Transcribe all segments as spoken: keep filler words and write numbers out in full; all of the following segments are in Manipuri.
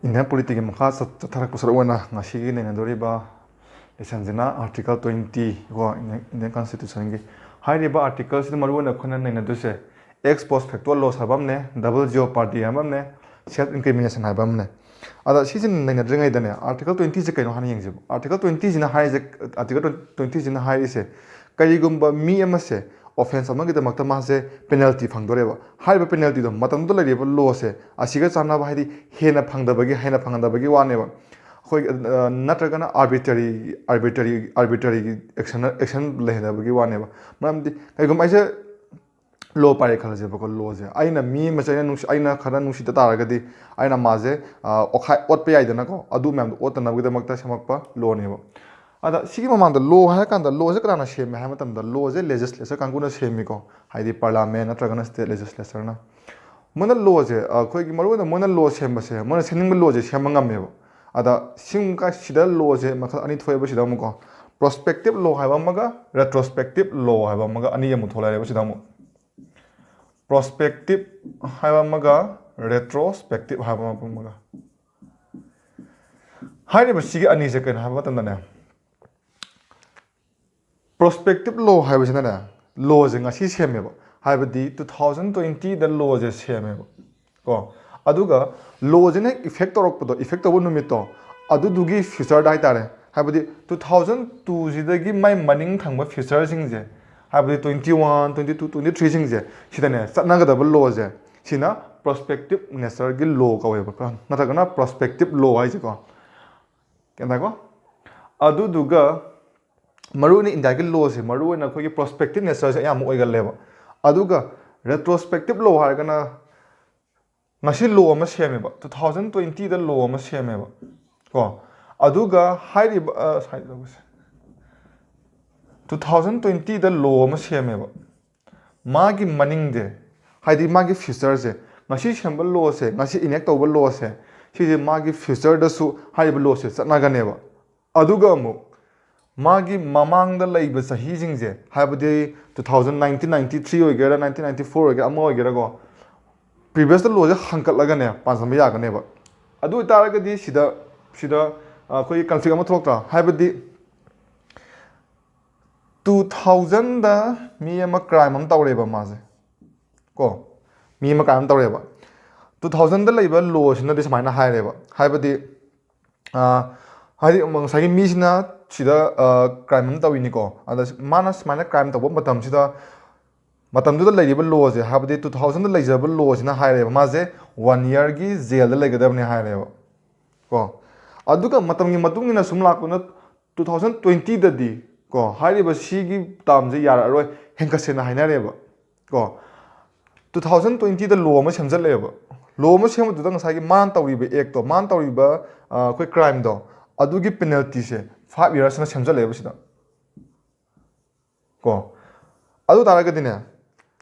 Indian politicꯀꯤ ꯃꯈꯥ ꯆꯠ- ꯆꯠꯊꯔꯛꯄ ꯁꯔꯨꯛ ꯑꯣꯏꯅ ꯉꯁꯤꯒꯤ ꯅꯩꯅꯗꯣꯔꯤꯕ lessonꯁꯤꯅ Article twenty ꯀꯣ, Indian, Indian Constitutionꯒꯤ꯫ ꯍꯥꯏꯔꯤꯕ articleꯁꯤꯗ ꯃꯔꯨꯑꯣꯏꯅ ꯑꯩꯈꯣꯏꯅ ꯅꯩꯅꯗꯣꯏꯁꯦ ex post facto laws ꯍꯥꯏꯕ ꯑꯃꯅꯦ, double jeopardy ꯍꯥꯏꯕ ꯑꯃꯅꯦ, self incrimination ꯍꯥꯏꯕ ꯑꯃꯅꯦ꯫ ꯑꯗ ꯁꯤꯁꯤ ꯅꯩꯅꯗ꯭ꯔꯤꯉꯩꯗꯅꯦ, Article twentyꯁꯦ ꯀꯩꯅꯣ ꯍꯥꯟꯅ ꯌꯦꯡꯁꯦꯕ꯫ Article twentyꯁꯤꯅ ꯍꯥꯏꯔꯤꯁꯦ, Article twentyꯁꯤꯅ ꯍꯥꯏꯔꯤꯁꯦ, ꯀꯔꯤꯒꯨꯝꯕ ꯃꯤ ꯑꯃꯁꯦ offence ꯑꯃꯒꯤꯗꯃꯛꯇ ꯃꯥꯁꯦ penalty ꯐꯪꯗꯣꯔꯦꯕ꯫ ꯍꯥꯏꯔꯤꯕ penaltyꯗꯣ ꯃꯇꯝꯗꯨꯗ ꯂꯩꯔꯤꯕ lawꯁꯦ ꯑꯁꯤꯒ ꯆꯥꯟꯅꯕ, ꯍꯥꯏꯗꯤ ꯍꯦꯟꯅ ꯐꯪꯗꯕꯒꯤ, ꯍꯦꯟꯅ ꯐꯪꯍꯟꯗꯕꯒꯤ ꯋꯥꯅꯦꯕ꯫ ꯑꯩꯈꯣꯏ, ꯑ, ꯅꯠꯇ꯭ꯔꯒꯅ arbitrary, arbitrary, arbitraryꯒꯤ action, action ꯂꯩꯍꯟꯗꯕꯒꯤ ꯋꯥꯅꯦꯕ꯫ ꯃꯔꯝꯗꯤ ꯀꯩꯒꯨꯝꯕ ꯑꯩꯁꯦ law ꯄꯥꯏꯔꯦ ꯈꯜꯂꯁꯦꯕꯀꯣ, lawꯁꯦ ꯑꯩꯅ ꯃꯤ ꯑꯃꯁꯦ ꯑꯩꯅ ꯅꯨꯡꯁꯤ-, ꯑꯩꯅ ꯈꯔ ꯅꯨꯡꯁꯤꯗ ꯇꯥꯔꯒꯗꯤ ꯑꯩꯅ ꯃꯥꯁꯦ, ꯑ, ꯑꯣꯠꯈꯥꯏ-, ꯑꯣꯠꯄ ꯌꯥꯏꯗꯅꯀꯣ, ꯑꯗꯨ ꯃꯌꯥꯝꯗꯣ ꯑꯣꯠꯇꯅꯕꯒꯤꯗꯃꯛꯇ ꯁꯦꯝꯃꯛꯄ lawꯅꯦꯕ꯫ ꯑꯗ ꯁꯤꯒꯤ ꯃꯃꯥꯡꯗ law ꯍꯥꯏꯔ ꯀꯥꯟꯗ lawꯁꯦ ꯀꯅꯥꯅ ꯁꯦꯝꯃꯦ ꯍꯥꯏꯕ ꯃꯇꯝꯗ lawꯁꯦ legislature ꯀꯥꯡꯕꯨꯅ ꯁꯦꯝꯃꯤꯀꯣ, ꯍꯥꯏꯗꯤ parliament ꯅꯠꯇ꯭ꯔꯒꯅ state legislatureꯅ꯫ ꯃꯣꯏꯅ lawꯁꯦ, ꯑꯩꯈꯣꯏꯒꯤ ꯃꯔꯨꯑꯣꯏꯅ ꯃꯣꯏꯅ law ꯁꯦꯝꯕꯁꯦ, ꯃꯣꯏꯅ ꯁꯦꯝꯅꯤꯡꯕ lawꯁꯦ ꯁꯦꯝꯕ ꯉꯝꯃꯦꯕ꯫ ꯑꯗ ꯁꯤꯒꯨꯝꯕ ꯁꯤꯗ lawꯁꯦ ꯃꯈꯜ ꯑꯅꯤ ꯊꯣꯛꯑꯦꯕ ꯁꯤꯗ ꯑꯃꯨꯛꯀꯣ, prospective law ꯍꯥꯏꯕ ꯑꯃꯒ retrospective law ꯍꯥꯏꯕ ꯑꯃꯒ ꯑꯅꯤ ꯑꯃꯨꯛ ꯊꯣꯛꯂꯛꯑꯦꯕ ꯁꯤꯗ ꯑꯃꯨꯛ꯫ Prospective ꯍꯥꯏꯕ ꯑꯃꯒ retrospective ꯍꯥꯏꯕ ꯑꯃꯒ꯫ ꯍꯥꯏꯔꯤꯕ ꯁꯤꯒꯤ ꯑꯅꯤꯁꯦ ꯀꯩꯅꯣ ꯍꯥꯏꯕ ꯃꯇꯝꯗꯅꯦ, prospective law ꯍꯥꯏꯕꯁꯤꯅꯅꯦ, lawꯁꯦ ꯉꯁꯤ ꯁꯦꯝꯃꯦꯕ, ꯍꯥꯏꯕꯗꯤ two thousand twentyꯗ lawꯁꯦ ꯁꯦꯝꯃꯦꯕ ꯀꯣ꯫ ꯑꯗꯨꯒ lawꯁꯤꯅ ꯍꯦꯛ effect ꯇꯧꯔꯛꯄꯗꯣ, effect ꯇꯧꯕ ꯅꯨꯃꯤꯠꯇꯣ, ꯑꯗꯨꯗꯨꯒꯤ futureꯗ ꯍꯥꯏꯇꯥꯔꯦ, ꯍꯥꯏꯕꯗꯤ two thousand twoꯁꯤꯗꯒꯤ ꯃꯥꯏ ꯃꯅꯤꯡ ꯊꯪꯕ futureꯁꯤꯡꯁꯦ, ꯍꯥꯏꯕꯗꯤ twenty one, twenty two, twenty threeꯁꯤꯡꯁꯦ, ꯁꯤꯗꯅꯦ ꯆꯠꯅꯒꯗꯕ lawꯁꯦ, ꯁꯤꯅ prospective natureꯒꯤ law ꯀꯧꯋꯦꯕ, ꯅꯠꯇ꯭ꯔꯒꯅ prospective law ꯍꯥꯏꯁꯦꯀꯣ꯫ ꯒ꯭ꯌꯥꯟ ꯇꯥꯏꯀꯣ? ꯑꯗꯨꯗꯨꯒ ꯃꯔꯨꯑꯣꯏꯅ ꯏꯟꯗꯤꯌꯥꯒꯤ lawꯁꯦ, ꯃꯔꯨꯑꯣꯏꯅ ꯑꯩꯈꯣꯏꯒꯤ prospective natureꯁꯦ ꯑꯌꯥꯝꯕ ꯑꯣꯏꯒꯜꯂꯦꯕ꯫ ꯑꯗꯨꯒ retrospective law ꯍꯥꯏꯔꯒꯅ ꯉꯁꯤ law ꯑꯃ ꯁꯦꯝꯃꯦꯕ, two thousand twentyꯗ law ꯑꯃ ꯁꯦꯝꯃꯦꯕ ꯀꯣ꯫ ꯑꯗꯨꯒ ꯍꯥꯏꯔꯤꯕ, ꯑ, ꯁꯥꯏ ꯇꯧꯕꯁꯦ, two thousand twentyꯗ law ꯑꯃ ꯁꯦꯝꯃꯦꯕ, ꯃꯥꯒꯤ ꯃꯅꯤꯡꯁꯦ, ꯍꯥꯏꯗꯤ ꯃꯥꯒꯤ futureꯁꯦ, ꯉꯁꯤ ꯁꯦꯝꯕ lawꯁꯦ, ꯉꯁꯤ enact ꯇꯧꯕ lawꯁꯦ, ꯁꯤꯁꯦ ꯃꯥꯒꯤ futureꯗꯁꯨ ꯍꯥꯏꯔꯤꯕ lawꯁꯦ ꯆꯠꯅꯒꯅꯦꯕ꯫ ꯑꯗꯨꯒ ꯑꯃꯨꯛ ꯃꯥꯒꯤ ꯃꯃꯥꯡꯗ ꯂꯩꯕ ꯆꯍꯤꯁꯤꯡꯁꯦ, ꯍꯥꯏꯕꯗꯤ two thousand nineteen ninety three ꯑꯣꯏꯒꯦꯔꯥ, nineteen ninety four ꯑꯣꯏꯒꯦꯔꯥ, ꯑꯃ ꯑꯣꯏꯒꯦꯔꯥꯀꯣ, previousꯇ lawꯁꯦ ꯍꯪꯀꯠꯂꯒꯅꯦ ꯄꯥꯟꯁꯤꯟꯕ ꯌꯥꯒꯅꯦꯕ꯫ ꯑꯗꯨ ꯑꯣꯏꯇꯥꯔꯒꯗꯤ ꯁꯤꯗ ꯁꯤꯗ ꯑꯩꯈꯣꯏꯒꯤ ꯀꯟꯐ꯭ꯂꯤꯛ ꯑꯃ ꯊꯣꯛꯂꯛꯇ꯭ꯔꯥ? ꯍꯥꯏꯕꯗꯤ ꯇꯨ ꯊꯥꯎꯖꯟꯗ ꯃꯤ ꯑꯃ ꯀ꯭ꯔꯥꯏꯝ ꯑꯃ ꯇꯧꯔꯦꯕ ꯃꯥꯁꯦ, ꯀꯣ, ꯃꯤ ꯑꯃ ꯀ꯭ꯔꯥꯏꯝ ꯑꯃ ꯇꯧꯔꯦꯕ꯫ ꯇꯨ ꯊꯥꯎꯖꯟꯗ ꯂꯩꯕ ꯂꯣꯁꯤꯅꯗꯤ ꯁꯨꯃꯥꯏꯅ ꯍꯥꯏꯔꯦꯕ, ꯍꯥꯏꯕꯗꯤ ꯍꯥꯏꯗꯤ ꯉꯁꯥꯏꯒꯤ ꯃꯤꯁꯤꯅ ꯁꯤꯗ ꯀ꯭ꯔꯥꯏꯝ ꯑꯃ ꯇꯧꯔꯤꯅꯤꯀꯣ꯫ ꯑꯗ ꯃꯥꯅ ꯁꯨꯃꯥꯏꯅ ꯀ꯭ꯔꯥꯏꯝ ꯇꯧꯕ ꯃꯇꯝꯁꯤꯗ, ꯃꯇꯝꯗꯨꯗ ꯂꯩꯔꯤꯕ ꯂꯣꯁꯦ, ꯍꯥꯏꯕꯗꯤ ꯇꯨ ꯊꯥꯎꯖꯟꯗ ꯂꯩꯖꯕ ꯂꯣꯁꯤꯅ ꯍꯥꯏꯔꯦꯕ, ꯃꯥꯁꯦ ꯋꯥꯟ ꯏꯌꯔꯒꯤ ꯖꯦꯜꯗ ꯂꯩꯒꯗꯕꯅꯤ ꯍꯥꯏꯔꯦꯕ, ꯀꯣ꯫ ꯑꯗꯨꯒ ꯃꯇꯝꯒꯤ ꯃꯇꯨꯡ ꯏꯟꯅ ꯁꯨꯝ ꯂꯥꯛꯄꯅ ꯇꯨ ꯊꯥꯎꯖꯟ ꯇ꯭ꯋꯦꯟꯇꯤꯗꯗꯤ, ꯀꯣ, ꯍꯥꯏꯔꯤꯕ ꯁꯤꯒꯤ ꯇꯥꯝꯁꯦ ꯌꯥꯔꯛꯑꯔꯣꯏ, ꯍꯦꯟꯒꯠꯁꯦꯅ ꯍꯥꯏꯅꯔꯦꯕ, ꯀꯣ꯫ ꯇꯨ ꯊꯥꯎꯖꯟ ꯇ꯭ꯋꯦꯟꯇꯤꯗ ꯂꯣ ꯑꯃ ꯁꯦꯝꯖꯜꯂꯛꯑꯦꯕ꯫ ꯂꯣ ꯑꯃ ꯁꯦꯝꯕꯗꯨꯗ ꯉꯁꯥꯏꯒꯤ ꯃꯥꯅ ꯇꯧꯔꯤꯕ ꯑꯦꯛꯇꯣ, ꯃꯥꯅ ꯇꯧꯔꯤꯕ ꯑꯩꯈꯣꯏ ꯀ꯭ꯔꯥꯏꯝꯗꯣ, ꯑꯗꯨꯒꯤ ꯄꯦꯅꯦꯜꯇꯤꯁꯦ ꯐꯥꯏꯚ ꯏꯌꯔꯁꯅ ꯁꯦꯝꯖꯜꯂꯛꯑꯦꯕ ꯁꯤꯗ, ꯀꯣ꯫ ꯑꯗꯨ ꯇꯥꯔꯒꯗꯤꯅꯦ,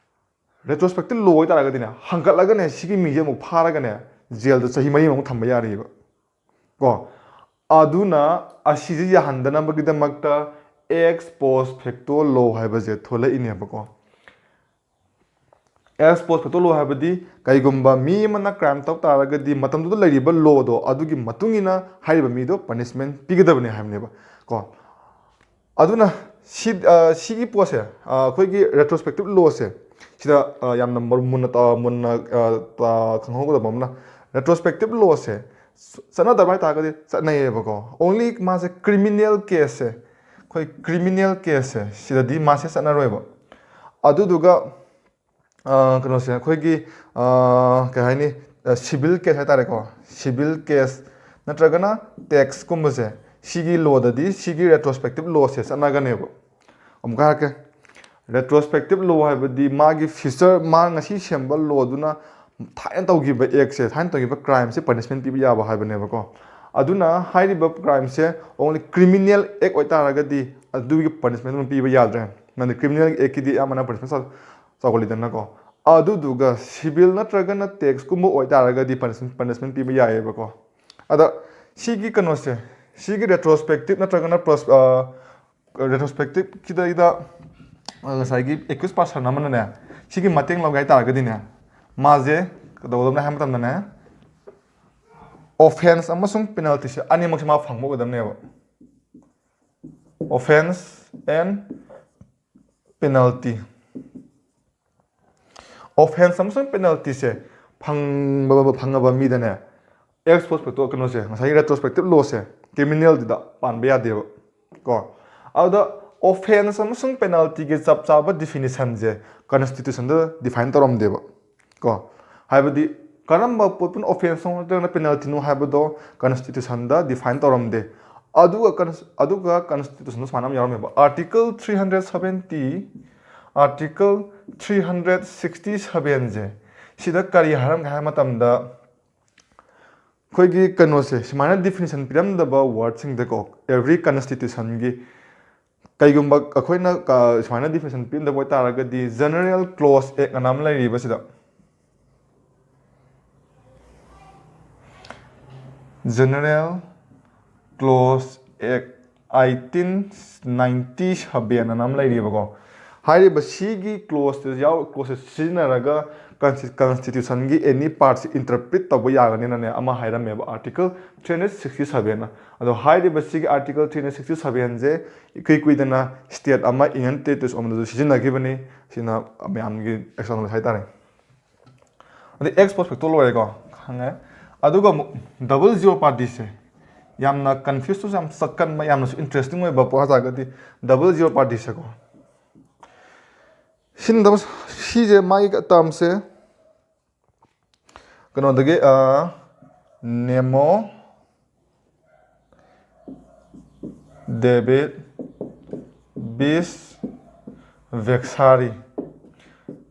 ꯔꯦꯇ꯭ꯔꯣꯁꯄꯦꯛꯇꯤꯞ ꯂꯣ ꯑꯣꯏꯇꯥꯔꯒꯗꯤꯅꯦ, ꯍꯪꯒꯠꯂꯒꯅꯦ ꯁꯤꯒꯤ ꯃꯤꯁꯦ ꯑꯃꯨꯛ ꯐꯥꯔꯒꯅꯦ ꯖꯦꯜꯗ ꯆꯍꯤ ꯃꯔꯤ ꯑꯃꯨꯛ ꯊꯝꯕ ꯌꯥꯔꯤꯕ, ꯀꯣ꯫ ꯑꯗꯨꯅ ꯑꯁꯤꯁꯦ ꯌꯥꯍꯟꯗꯅꯕꯒꯤꯗꯃꯛꯇ ꯑꯦꯛꯁ ꯄꯣꯁ ꯐꯦꯛꯇꯣ ꯂꯣ ꯍꯥꯏꯕꯁꯦ ꯊꯣꯛꯂꯛꯏꯅꯦꯕꯀꯣ꯫ ꯑꯦꯛꯁ ꯄꯣꯁ ꯐꯦꯛꯇꯣ ꯂꯣ ꯍꯥꯏꯕꯗꯤ ꯀꯩꯒꯨꯝꯕ ꯃꯤ ꯑꯃꯅ ꯀ꯭ꯔꯥꯏꯝ ꯇꯧ ꯇꯥꯔꯒꯗꯤ ꯃꯇꯝꯗꯨꯗ ꯂꯩꯔꯤꯕ ꯂꯣꯗꯣ ꯑꯗꯨꯒꯤ ꯃꯇꯨꯡ ꯏꯟꯅ ꯍꯥꯏꯔꯤꯕ ꯃꯤꯗꯣ ꯄꯅꯤꯁꯃꯦꯟ ꯄꯤꯒꯗꯕꯅꯤ ꯍꯥꯏꯕꯅꯦꯕ, ꯀꯣ꯫ ꯑꯗꯨꯅ ꯁꯤ ꯁꯤꯒꯤ ꯄꯣꯠꯁꯦ, ꯑꯩꯈꯣꯏꯒꯤ ꯔꯦꯇ꯭ꯔꯣꯁꯄꯦꯛꯇꯤꯞ ꯂꯣꯁꯦ, ꯁꯤꯗ ꯌꯥꯝꯅ ꯃꯨꯟꯅ ꯃꯨꯟꯅ ꯈꯪꯍꯧꯒꯗꯕ ꯑꯃꯅ, ꯔꯦꯇ꯭ꯔꯣꯁꯄꯦꯛꯇꯤꯞ ꯂꯣꯁꯦ ꯆꯠꯅꯗꯕ ꯍꯥꯏꯇꯥꯔꯒꯗꯤ ꯆꯠꯅꯩꯌꯦꯕꯀꯣ꯫ ꯑꯣꯡꯂꯤ ꯃꯥꯁꯦ ꯀ꯭ꯔꯤꯃꯤꯅꯦꯜ ꯀꯦꯁꯁꯦ, ꯑꯩꯈꯣꯏ ꯀ꯭ꯔꯤꯃꯤꯅꯦꯜ ꯀꯦꯁꯁꯦ ꯁꯤꯗꯗꯤ ꯃꯥꯁꯦ ꯆꯠꯅꯔꯣꯏꯕ꯫ ꯑꯗꯨꯗꯨꯒ ꯀꯩꯅꯣꯁꯦ, ꯑꯩꯈꯣꯏꯒꯤ ꯀꯩ ꯍꯥꯏꯅꯤ, ꯁꯤꯚꯤꯜ ꯀꯦꯁ ꯍꯥꯏꯇꯥꯔꯦꯀꯣ, ꯁꯤꯚꯤꯜ ꯀꯦꯁ ꯅꯠꯇ꯭ꯔꯒꯅ ꯇꯦꯛꯁꯀꯨꯝꯕꯁꯦ, ꯁꯤꯒꯤ ꯂꯣꯗꯗꯤ ꯁꯤꯒꯤ ꯔꯦꯇ꯭ꯔꯣꯁꯄꯦꯛꯇꯤꯞ ꯂꯣꯁꯦ ꯆꯠꯅꯒꯅꯦꯕ꯫ ꯑꯃꯨꯛꯀ ꯍꯥꯏꯔꯛꯀꯦ, ꯔꯦꯇ꯭ꯔꯣꯁꯄꯦꯛꯇꯤꯞ ꯂꯣ ꯍꯥꯏꯕꯗꯤ ꯃꯥꯒꯤ ꯐ꯭ꯌꯨꯆꯔ, ꯃꯥ ꯉꯁꯤ ꯁꯦꯝꯕ ꯂꯣꯗꯨꯅ ꯊꯥꯏꯅ ꯇꯧꯈꯤꯕ ꯑꯦꯛꯁꯦ, ꯊꯥꯏꯅ ꯇꯧꯈꯤꯕ ꯀ꯭ꯔꯥꯏꯝꯁꯦ ꯄꯅꯤꯁꯃꯦꯟ ꯄꯤꯕ ꯌꯥꯕ ꯍꯥꯏꯕꯅꯦꯕꯀꯣ꯫ ꯑꯗꯨꯅ ꯍꯥꯏꯔꯤꯕ ꯀ꯭ꯔꯥꯏꯝꯁꯦ ꯑꯣꯡꯂꯤ ꯀ꯭ꯔꯤꯃꯤꯅꯦꯜ ꯑꯦꯛ ꯑꯣꯏꯇꯥꯔꯒꯗꯤ ꯑꯗꯨꯒꯤ ꯄꯅꯤꯁꯃꯦꯟ ꯑꯗꯨꯝ ꯄꯤꯕ ꯌꯥꯗ꯭ꯔꯦ꯫ ꯃꯔꯝꯗꯤ ꯀ꯭ꯔꯤꯃꯤꯅꯦꯜ ꯑꯦꯛꯀꯤꯗꯤ ꯑꯌꯥꯝꯕꯅ ꯄꯅꯤꯁꯃꯦꯟ ꯆꯥꯎꯈꯠꯂꯤꯗꯅꯀꯣ꯫ ꯑꯗꯨꯗꯨꯒ ꯁꯤꯚꯤꯜ ꯅꯠꯇ꯭ꯔꯒꯅ ꯇꯦꯛꯁꯀꯨꯝꯕ ꯑꯣꯏꯇꯥꯔꯒꯗꯤ ꯄꯅꯤꯁꯃꯦꯟ ꯄꯤꯕ ꯌꯥꯏꯌꯦꯕꯀꯣ꯫ ꯑꯗ ꯁꯤꯒꯤ ꯀꯩꯅꯣꯁꯦ, ꯁꯤꯒꯤ ꯔꯦꯇ꯭ꯔꯣꯁꯄꯦꯛꯇꯤꯞ ꯅꯠꯇ꯭ꯔꯒꯅ ꯄ꯭ꯔꯣꯁ-, ꯑ, ꯔꯦꯇ꯭ꯔꯣꯁꯄꯦꯛꯇꯤꯞꯀꯤꯗꯩꯗ, ꯑ, ꯉꯁꯥꯏꯒꯤ ꯑꯦꯀ꯭ꯌꯨꯁ ꯄꯥꯔꯁꯟ ꯑꯃꯅꯅꯦ, ꯁꯤꯒꯤ ꯃꯇꯦꯡ ꯂꯧꯒꯦ ꯍꯥꯏ ꯇꯥꯔꯒꯗꯤꯅꯦ, ꯃꯥꯁꯦ ꯀꯩꯗꯧꯒꯗꯕꯅꯤ ꯍꯥꯏꯕ ꯃꯇꯝꯗꯅꯦ, offense ꯑꯃꯁꯨꯡ penalty ꯁꯦ ꯑꯅꯤꯃꯛꯁꯦ ꯃꯥ ꯐꯪꯕ ꯑꯣꯏꯒꯗꯕꯅꯦꯕ꯫ Offense and penalty. Offense ꯑꯃꯁꯨꯡ penalty ꯁꯦ ꯐꯪꯕ ꯐꯪꯉꯕ ꯃꯤꯗꯅꯦ, ex post facto ꯀꯩꯅꯣꯁꯦ, ꯉꯁꯥꯏꯒꯤ retrospective law ꯁꯦ criminal ꯗꯨꯗ ꯄꯥꯟꯕ ꯌꯥꯗꯦꯕ꯫ ꯀꯣ, ꯑꯗꯨꯗ offense ꯑꯃꯁꯨꯡ penalty ꯒꯤ ꯆꯞ ꯆꯥꯕ definition ꯁꯦ constitution ꯗ define ꯇꯧꯔꯝꯗꯦꯕ꯫ ꯀꯣ, ꯍꯥꯏꯕꯗꯤ ꯀꯔꯝꯕ ꯄꯣꯠꯄꯨꯅ offense ꯅꯣ ꯅꯠꯇ꯭ꯔꯒꯅ penalty ꯅꯣ ꯍꯥꯏꯕꯗꯣ constitution ꯗ define ꯇꯧꯔꯝꯗꯦ꯫ ꯑꯗꯨꯒ cons-, ꯑꯗꯨꯒ constitution ꯗ ꯁꯨꯃꯥꯏꯅ ꯑꯃ ꯌꯥꯎꯔꯝꯃꯦꯕ, article three hundred seventy, article three hundred sixty seven ꯁꯦ, ꯁꯤꯗ ꯀꯔꯤ ꯍꯥꯏꯔꯝꯒꯦ ꯍꯥꯏꯕ ꯃꯇꯝꯗ, ꯑꯩꯈꯣꯏꯒꯤ ꯀꯩꯅꯣꯁꯦ, ꯁꯨꯃꯥꯏꯅ definition ꯄꯤꯔꯝꯗꯕ word ꯁꯤꯡꯗꯀꯣ, every constitution ꯒꯤ ꯀꯩꯒꯨꯝꯕ ꯑꯩꯈꯣꯏꯅ ꯀ-, ꯁꯨꯃꯥꯏꯅ definition ꯄꯤꯔꯝꯗꯕ ꯑꯣꯏꯇꯥꯔꯒꯗꯤ, General Clause Act ꯑꯅ ꯑꯃ ꯂꯩꯔꯤꯕ ꯁꯤꯗ, General Clause Act eighteen ninety seven ꯑꯅ ꯑꯃ ꯂꯩꯔꯤꯕꯀꯣ꯫ ꯍꯥꯏꯔꯤꯕ ꯁꯤꯒꯤ clause ꯇ ꯌꯥꯎ-, clause ꯁꯦ ꯁꯤꯖꯤꯟꯅꯔꯒ consti-, constitution ꯒꯤ any part ꯁꯦ interpret ꯇꯧꯕ ꯌꯥꯒꯅꯤꯅꯅꯦ ꯑꯃ ꯍꯥꯏꯔꯝꯃꯦꯕ, article three hundred sixty seven ꯅ꯫ ꯑꯗꯣ ꯍꯥꯏꯔꯤꯕ ꯁꯤꯒꯤ article three hundred sixty seven ꯁꯦ ꯏꯀꯨꯏ ꯀꯨꯏꯗꯅ state ꯑꯃ, Union Territories ꯑꯃꯗꯁꯨ ꯁꯤꯖꯤꯟꯅꯈꯤꯕꯅꯤ꯫ ꯁꯤꯅ ꯃꯌꯥꯝꯒꯤ example ꯍꯥꯏꯇꯥꯔꯦ꯫ ꯑꯗꯩ ex post facto ꯂꯣꯏꯔꯦꯀꯣ, ꯈꯪꯉꯦ꯫ ꯑꯗꯨꯒ ꯑꯃꯨꯛ double jeopardy ꯁꯦ ꯌꯥꯝꯅ confuse ꯁꯨ ꯌꯥꯝ ꯆꯠꯀꯟꯕ, ꯌꯥꯝꯅꯁꯨ interesting ꯑꯣꯏꯕ ꯄꯣꯠ ꯍꯥꯏꯇꯥꯔꯒꯗꯤ double jeopardy ꯁꯦꯀꯣ꯫ ꯁꯤꯅ double, ꯁꯤꯁꯦ ꯃꯥꯒꯤ term ꯁꯦ ꯀꯩꯅꯣꯗꯒꯤ, ꯑ, nemo david bis vexari꯫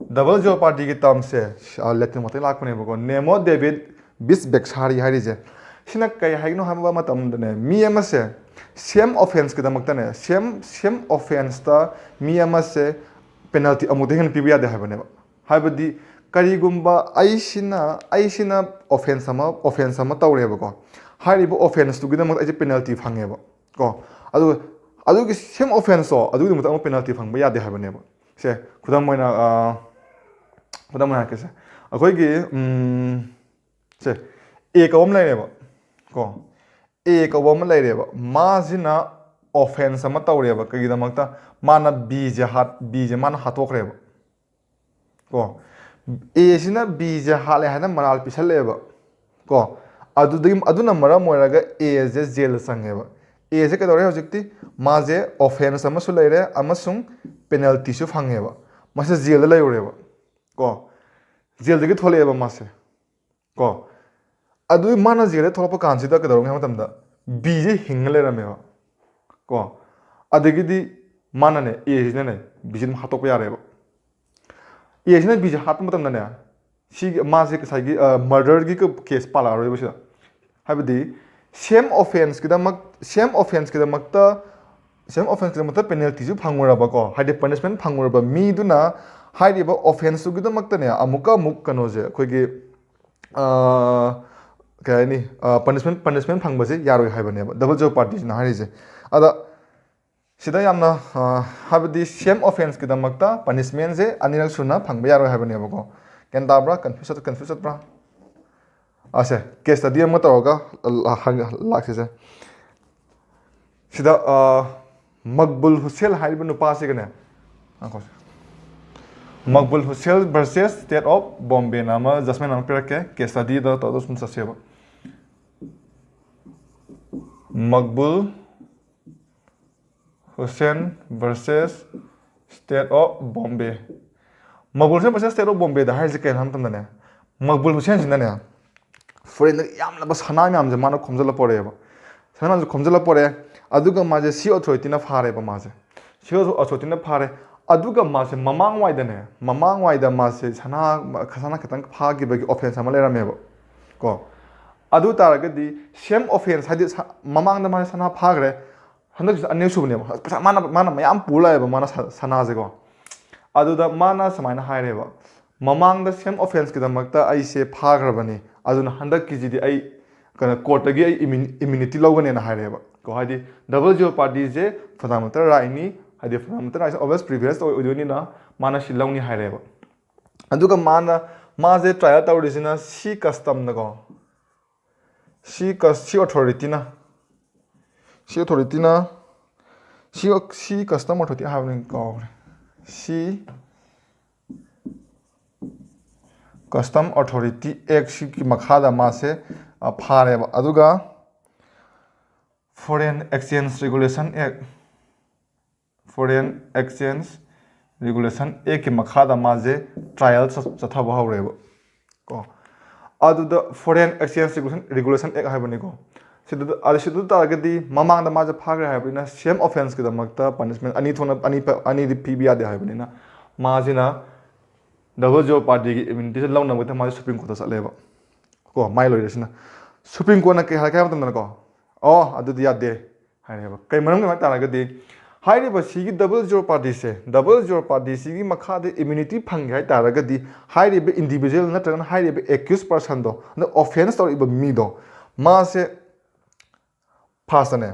Double jeopardy ꯒꯤ term ꯁꯦ, ꯑ, Latin ꯋꯥꯔꯗꯇꯒꯤ ꯂꯥꯛꯄꯅꯦꯕꯀꯣ, nemo david bis vexari ꯍꯥꯏꯔꯤꯁꯦ꯫ ꯁꯤꯅ ꯀꯩ ꯍꯥꯏꯅꯣ ꯍꯥꯏꯕ ꯃꯇꯝꯗꯅꯦ, ꯃꯤ ꯑꯃꯁꯦ same offense ꯀꯤꯗꯃꯛꯇꯅꯦ, same, same offense ꯇ ꯃꯤ ꯑꯃꯁꯦ penalty ꯑꯃꯨꯛꯇ ꯍꯦꯟꯅ ꯄꯤꯕ ꯌꯥꯗꯦ ꯍꯥꯏꯕꯅꯦꯕ꯫ ꯍꯥꯏꯕꯗꯤ ꯀꯔꯤꯒꯨꯝꯕ ꯑꯩꯁꯤꯅ, ꯑꯩꯁꯤꯅ offense ꯑꯃ, offense ꯑꯃ ꯇꯧꯔꯦꯕꯀꯣ, ꯍꯥꯏꯔꯤꯕ offense ꯇꯨꯒꯤꯗꯃꯛꯇ ꯑꯩꯁꯦ penalty ꯐꯪꯉꯦꯕ ꯀꯣ, ꯑꯗꯨꯒ ꯑꯗꯨꯒꯤ same offense ꯇꯣ ꯑꯗꯨꯒꯤꯗꯃꯛꯇ ꯑꯃꯨꯛ penalty ꯐꯪꯕ ꯌꯥꯗꯦ ꯍꯥꯏꯕꯅꯦꯕ꯫ ꯁꯦ, ꯈꯨꯗꯝ ꯑꯣꯏꯅ, ꯑ, ꯈꯨꯗꯝ ꯑꯣꯏꯅ ꯍꯥꯏꯔꯛꯀꯦꯁꯦ, ꯑꯩꯈꯣꯏꯒꯤ, ꯎꯝ, ꯁꯦ, A ꯀꯧꯕ ꯑꯃ ꯂꯩꯔꯦꯕ꯫ ꯀꯣ, ꯑꯦ ꯀꯧꯕ ꯑꯃ ꯂꯩꯔꯦꯕ, ꯃꯥꯁꯤꯅ ꯑꯣꯐꯦꯟꯁ ꯑꯃ ꯇꯧꯔꯦꯕ꯫ ꯀꯩꯒꯤꯗꯃꯛꯇ? ꯃꯥꯅ ꯕꯤꯁꯦ ꯍꯥꯠ ꯕꯤꯁꯦ ꯃꯥꯅ ꯍꯥꯠꯇꯣꯛꯈ꯭ꯔꯦꯕ꯫ ꯀꯣ, ꯑꯦꯁꯤꯅ ꯕꯤꯁꯦ ꯍꯥꯠꯂꯦ ꯍꯥꯏꯅ ꯃꯔꯥꯜ ꯄꯤꯁꯜꯂꯛꯑꯦꯕ꯫ ꯀꯣ, ꯑꯗꯨꯗꯒꯤ, ꯑꯗꯨꯅ ꯃꯔꯝ ꯑꯣꯏꯔꯒ ꯑꯦꯁꯦ ꯖꯦꯜꯗ ꯆꯪꯉꯦꯕ꯫ ꯑꯦꯁꯦ ꯀꯩꯗꯧꯔꯦ ꯍꯧꯖꯤꯛꯇꯤ? ꯃꯥꯁꯦ ꯑꯣꯐꯦꯟꯁ ꯑꯃꯁꯨ ꯂꯩꯔꯦ ꯑꯃꯁꯨꯡ ꯄꯦꯅꯜꯇꯤꯁꯨ ꯐꯪꯉꯦꯕ꯫ ꯃꯁꯤ ꯖꯦꯜꯗ ꯂꯩꯔꯨꯔꯦꯕ꯫ ꯀꯣ, ꯖꯦꯜꯗꯒꯤ ꯊꯣꯛꯂꯛꯑꯦꯕ ꯃꯥꯁꯦ꯫ ꯀꯣ, ꯑꯗꯨ ꯃꯥꯅ ꯖꯦꯜꯗ ꯊꯣꯛꯂꯛꯄ ꯀꯥꯟꯁꯤꯗ ꯀꯩꯗꯧꯔꯝꯒꯦ ꯍꯥꯏꯕ ꯃꯇꯝꯗ, ꯕꯤꯁꯦ ꯍꯤꯡꯉ ꯂꯩꯔꯝꯃꯦꯕ꯫ ꯀꯣ, ꯑꯗꯒꯤꯗꯤ ꯃꯥꯅꯅꯦ, ꯑꯦꯁꯤꯅꯅꯦ ꯕꯤꯁꯦ ꯑꯗꯨꯝ ꯍꯥꯠꯇꯣꯛꯄ ꯌꯥꯔꯦꯕ꯫ ꯑꯦꯁꯤꯅ ꯕꯤꯁꯦ ꯍꯥꯠꯄ ꯃꯇꯝꯗꯅꯦ, ꯁꯤꯒꯤ, ꯃꯥꯁꯦ ꯉꯁꯥꯏꯒꯤ ꯃꯔꯗꯔꯒꯤ ꯀꯦꯁ ꯄꯥꯜꯂꯛꯑꯔꯣꯏꯕ ꯁꯤꯗ꯫ ꯍꯥꯏꯕꯗꯤ ꯁꯦꯝ ꯑꯣꯐꯦꯟꯁꯀꯤꯗꯃꯛ ꯁꯦꯝ ꯑꯣꯐꯦꯟꯁꯀꯤꯗꯃꯛꯇ ꯁꯦꯝ ꯑꯣꯐꯦꯟꯁꯀꯤꯗꯃꯛꯇ ꯄꯦꯅꯜꯇꯤꯁꯨ ꯐꯪꯉꯨꯔꯕꯀꯣ, ꯍꯥꯏꯗꯤ ꯄꯅꯤꯁꯃꯦꯟ ꯐꯪꯉꯨꯔꯕ ꯃꯤꯗꯨꯅ ꯍꯥꯏꯔꯤꯕ ꯑꯣꯐꯦꯟꯁꯇꯨꯒꯤꯗꯃꯛꯇꯅꯦ ꯑꯃꯨꯛꯀ ꯑꯃꯨꯛ ꯀꯩꯅꯣꯁꯦ, ꯑꯩꯈꯣꯏꯒꯤ, ꯑꯥ, ꯀꯩ ꯍꯥꯏꯅꯤ, ꯄꯅꯤꯁꯃꯦꯟ ꯄꯅꯤꯁꯃꯦꯟ ꯐꯪꯕꯁꯦ ꯌꯥꯔꯣꯏ ꯍꯥꯏꯕꯅꯦꯕ ꯗꯕꯜ ꯖꯤꯑꯣ ꯄꯥꯔꯇꯤꯁꯤꯅ ꯍꯥꯏꯔꯤꯁꯦ꯫ ꯑꯗ ꯁꯤꯗ ꯌꯥꯝꯅ, ꯑꯥ, ꯍꯥꯏꯕꯗꯤ ꯁꯦꯝ ꯑꯣꯐꯦꯟꯁꯀꯤꯗꯃꯛꯇ ꯄꯅꯤꯁꯃꯦꯟꯁꯦ ꯑꯅꯤꯔꯛ ꯁꯨꯅ ꯐꯪꯕ ꯌꯥꯔꯣꯏ ꯍꯥꯏꯕꯅꯦꯕꯀꯣ꯫ ꯒ꯭ꯌꯥꯟ ꯇꯥꯕ꯭ꯔꯥ? ꯀꯟꯐ꯭ꯌꯨꯁ ꯆꯠ ꯀꯟꯐ꯭ꯌꯨꯁ ꯆꯠꯄ꯭ꯔꯥ? ꯑꯁꯦ, ꯀꯦꯁ ꯁ꯭ꯇꯗꯤ ꯑꯃ ꯇꯧꯔꯒ ꯂꯥꯛꯁꯤꯁꯦ꯫ ꯁꯤꯗ, ꯑꯥ, ꯃꯛꯕꯨꯜ ꯍꯨꯁꯦꯜ ꯍꯥꯏꯔꯤꯕ ꯅꯨꯄꯥꯁꯤꯒꯅꯦ, ꯉꯥꯏꯈꯣ꯫ Maqbool Hussain versus state of ꯕꯣꯝꯕꯦꯅ ꯑꯃ ꯖꯁꯃꯦꯟ ꯑꯃ ꯄꯤꯔꯛꯀꯦ, ꯀꯦꯁ ꯁ꯭ꯇꯗꯤꯗ ꯇꯧꯔꯒ ꯁꯨꯝ ꯆꯠꯁꯦꯕ꯫ Maqbool Hussain versus state of Bombay. Maqbool Hussain versus state of ꯕꯣꯝꯕꯦꯗ ꯍꯥꯏꯔꯤꯁꯦ ꯀꯩꯅꯣ ꯍꯥꯏꯕ ꯃꯇꯝꯗꯅꯦ, ꯃꯛꯕꯨꯜ ꯍꯨꯁꯦꯟꯁꯤꯅꯅꯦ ꯐꯣꯔꯦꯟꯗꯒꯤ ꯌꯥꯝꯂꯕ ꯁꯅꯥ ꯃꯌꯥꯝꯁꯦ ꯃꯥꯅ ꯈꯣꯝꯖꯤꯜꯂ ꯄꯣꯔꯛꯑꯦꯕ꯫ ꯁꯅꯥ ꯃꯌꯥꯝꯁꯦ ꯈꯣꯝꯖꯤꯜꯂ ꯄꯣꯔꯛꯑꯦ꯫ ꯑꯗꯨꯒ ꯃꯥꯁꯦ ꯁꯤ ꯑꯣꯊꯣꯔꯤꯇꯤꯅ ꯐꯥꯔꯦꯕ ꯃꯥꯁꯦ꯫ ꯁꯤ ꯑꯣꯊꯣꯔꯤꯇꯤꯅ ꯐꯥꯔꯦ꯫ ꯑꯗꯨꯒ ꯃꯥꯁꯦ ꯃꯃꯥꯡꯋꯥꯏꯗꯅꯦ, ꯃꯃꯥꯡꯋꯥꯏꯗ ꯃꯥꯁꯦ ꯁꯅꯥ, ꯁꯅꯥ ꯈꯤꯇꯪ ꯐꯥꯈꯤꯕꯒꯤ ꯑꯣꯐꯦꯟꯁ ꯑꯃ ꯂꯩꯔꯝꯃꯦꯕ꯫ ꯀꯣ, ꯑꯗꯨ ꯇꯥꯔꯒꯗꯤ ꯁꯦꯝ ꯑꯣꯐꯦꯟꯁ, ꯍꯥꯏꯗꯤ ꯁ-, ꯃꯃꯥꯡꯗ ꯃꯥꯁꯦ ꯁꯅꯥ ꯐꯥꯈ꯭ꯔꯦ, ꯍꯟꯗꯛꯁꯤꯁꯨ ꯑꯅꯤꯔꯛ ꯁꯨꯕꯅꯦꯕ꯫ ꯄꯩꯁꯥ ꯃꯥꯅ, ꯃꯥꯅ ꯃꯌꯥꯝ ꯄꯨ ꯂꯥꯛꯑꯦꯕ ꯃꯥꯅ ꯁ-, ꯁꯅꯥꯁꯦꯀꯣ꯫ ꯑꯗꯨꯗ ꯃꯥꯅ ꯁꯨꯃꯥꯏꯅ ꯍꯥꯏꯔꯦꯕ, "ꯃꯃꯥꯡꯗ ꯁꯦꯝ ꯑꯣꯐꯦꯟꯁꯀꯤꯗꯃꯛꯇ ꯑꯩꯁꯦ ꯐꯥꯈ꯭ꯔꯕꯅꯤ, ꯑꯗꯨꯅ ꯍꯟꯗꯛꯀꯤꯁꯤꯗꯤ ꯑꯩ ꯀꯩꯅꯣ, ꯀꯣꯔꯠꯇꯒꯤ ꯑꯩ ꯏꯝꯌꯨꯅꯤꯇꯤ ꯂꯧꯒꯅꯦꯅ" ꯍꯥꯏꯔꯦꯕ ꯀꯣ꯫ ꯍꯥꯏꯗꯤ ꯗꯕꯜ ꯖꯤꯑꯣ ꯄꯥꯔꯇꯤꯁꯦ ꯐꯟꯗꯥꯃꯦꯟꯇꯦꯜ ꯔꯥꯏꯠꯅꯤ, ꯍꯥꯏꯗꯤ ꯐꯟꯗꯥꯃꯦꯟꯇꯦꯜ ꯔꯥꯏꯠꯁ ꯑꯣꯜꯋꯦꯁ ꯄ꯭ꯔꯤꯚꯦꯜ ꯑꯣꯏꯗꯣꯏꯅꯤꯅ ꯃꯥꯅ ꯁꯤ ꯂꯧꯅꯤ ꯍꯥꯏꯔꯦꯕ꯫ ꯑꯗꯨꯒ ꯃꯥꯅ, ꯃꯥꯁꯦ ꯇ꯭ꯔꯥꯏꯌꯦꯜ ꯇꯧꯔꯤꯁꯤꯅ ꯁꯤ ꯀꯁꯇꯝꯗꯀꯣ, ꯁꯤ ꯀꯁ ꯁꯤ ꯑꯣꯊꯣꯔꯤꯇꯤꯅ ꯁꯤ ꯑꯣꯊꯣꯔꯤꯇꯤꯅ ꯁꯤ ꯁꯤ ꯀꯁꯇꯝ ꯑꯣꯊꯣꯔꯤꯇꯤ ꯍꯥꯏꯕꯅꯤ, ꯀꯥꯎꯈ꯭ꯔꯦ꯫ ꯁꯤ ꯀꯁꯇꯝ ꯑꯣꯊꯣꯔꯤꯇꯤ ꯑꯦꯛꯁꯤꯒꯤ ꯃꯈꯥꯗ ꯃꯥꯁꯦ ꯐꯥꯔꯦꯕ꯫ ꯑꯗꯨꯒ Foreign Exchange Regulation Act, Foreign Exchange Regulation Actꯀꯤ ꯃꯈꯥꯗ ꯃꯥꯁꯦ ꯇ꯭ꯔꯥꯏꯌꯦꯜ ꯆꯠꯊꯕ ꯍꯧꯔꯦꯕ꯫ ꯀꯣ ꯑꯗꯨꯗ Foreign Exchange Regulation Regulation Act ꯍꯥꯏꯕꯅꯤꯀꯣ꯫ ꯁꯤꯗ ꯑꯗꯨ ꯁꯤꯗ ꯇꯥꯔꯒꯗꯤ ꯃꯃꯥꯡꯗ ꯃꯥꯁꯦ ꯐꯥꯈ꯭ꯔꯦ ꯍꯥꯏꯕꯅꯤꯅ ꯁꯦꯝ ꯑꯣꯐꯦꯟꯁꯀꯤꯗꯃꯛꯇ ꯄꯅꯤꯁꯃꯦꯟ ꯑꯅꯤ ꯊꯣꯛꯅ ꯑꯅꯤ ꯑꯅꯤꯗꯤ ꯄꯤꯕ ꯌꯥꯗꯦ ꯍꯥꯏꯕꯅꯤꯅ ꯃꯥꯁꯤꯅ ꯗꯕꯜ ꯖꯤꯑꯣ ꯄꯥꯔꯇꯤꯒꯤ ꯏꯝꯌꯨꯅꯤꯇꯤꯁꯦ ꯂꯧꯅꯕꯒꯤꯗꯃꯛꯇ ꯃꯥꯁꯦ ꯁꯨꯄ꯭ꯔꯤꯝ ꯀꯣꯔꯠꯇ ꯆꯠꯂꯦꯕ꯫ ꯀꯣ ꯃꯥꯏ ꯂꯣꯌꯔꯁꯤꯅ ꯁꯨꯄ꯭ꯔꯤꯝ ꯀꯣꯔꯠꯅ ꯀꯩ ꯍꯥꯏꯔꯛꯀꯦ ꯍꯥꯏꯕ ꯃꯇꯝꯗꯅꯀꯣ, ꯑꯣ ꯑꯗꯨꯗꯤ ꯌꯥꯗꯦ ꯍꯥꯏꯔꯦꯕ꯫ ꯀꯩ ꯃꯔꯝꯒꯤꯅꯣ ꯍꯥꯏ ꯇꯥꯔꯒꯗꯤ ꯍꯥꯏꯔꯤꯕ ꯁꯤꯒꯤ ꯗꯕꯜ ꯖꯤꯑꯣ ꯄꯥꯔꯇꯤꯁꯦ, ꯗꯕꯜ ꯖꯤꯑꯣ ꯄꯥꯔꯇꯤꯁꯤꯒꯤ ꯃꯈꯥꯗ ꯏꯝꯌꯨꯅꯤꯇꯤ ꯐꯪꯒꯦ ꯍꯥꯏ ꯇꯥꯔꯒꯗꯤ ꯍꯥꯏꯔꯤꯕ ꯏꯟꯗꯤꯕꯤꯖꯨꯋꯦꯜ ꯅꯠꯇ꯭ꯔꯒꯅ ꯍꯥꯏꯔꯤꯕ ꯑꯦꯀ꯭ꯌꯨꯁ ꯄꯔꯁꯟꯗꯣ, ꯑꯗ ꯑꯣꯐꯦꯟꯁ ꯇꯧꯔꯛꯏꯕ ꯃꯤꯗꯣ, ꯃꯥꯁꯦ ꯐꯥꯔꯁꯇꯅꯦ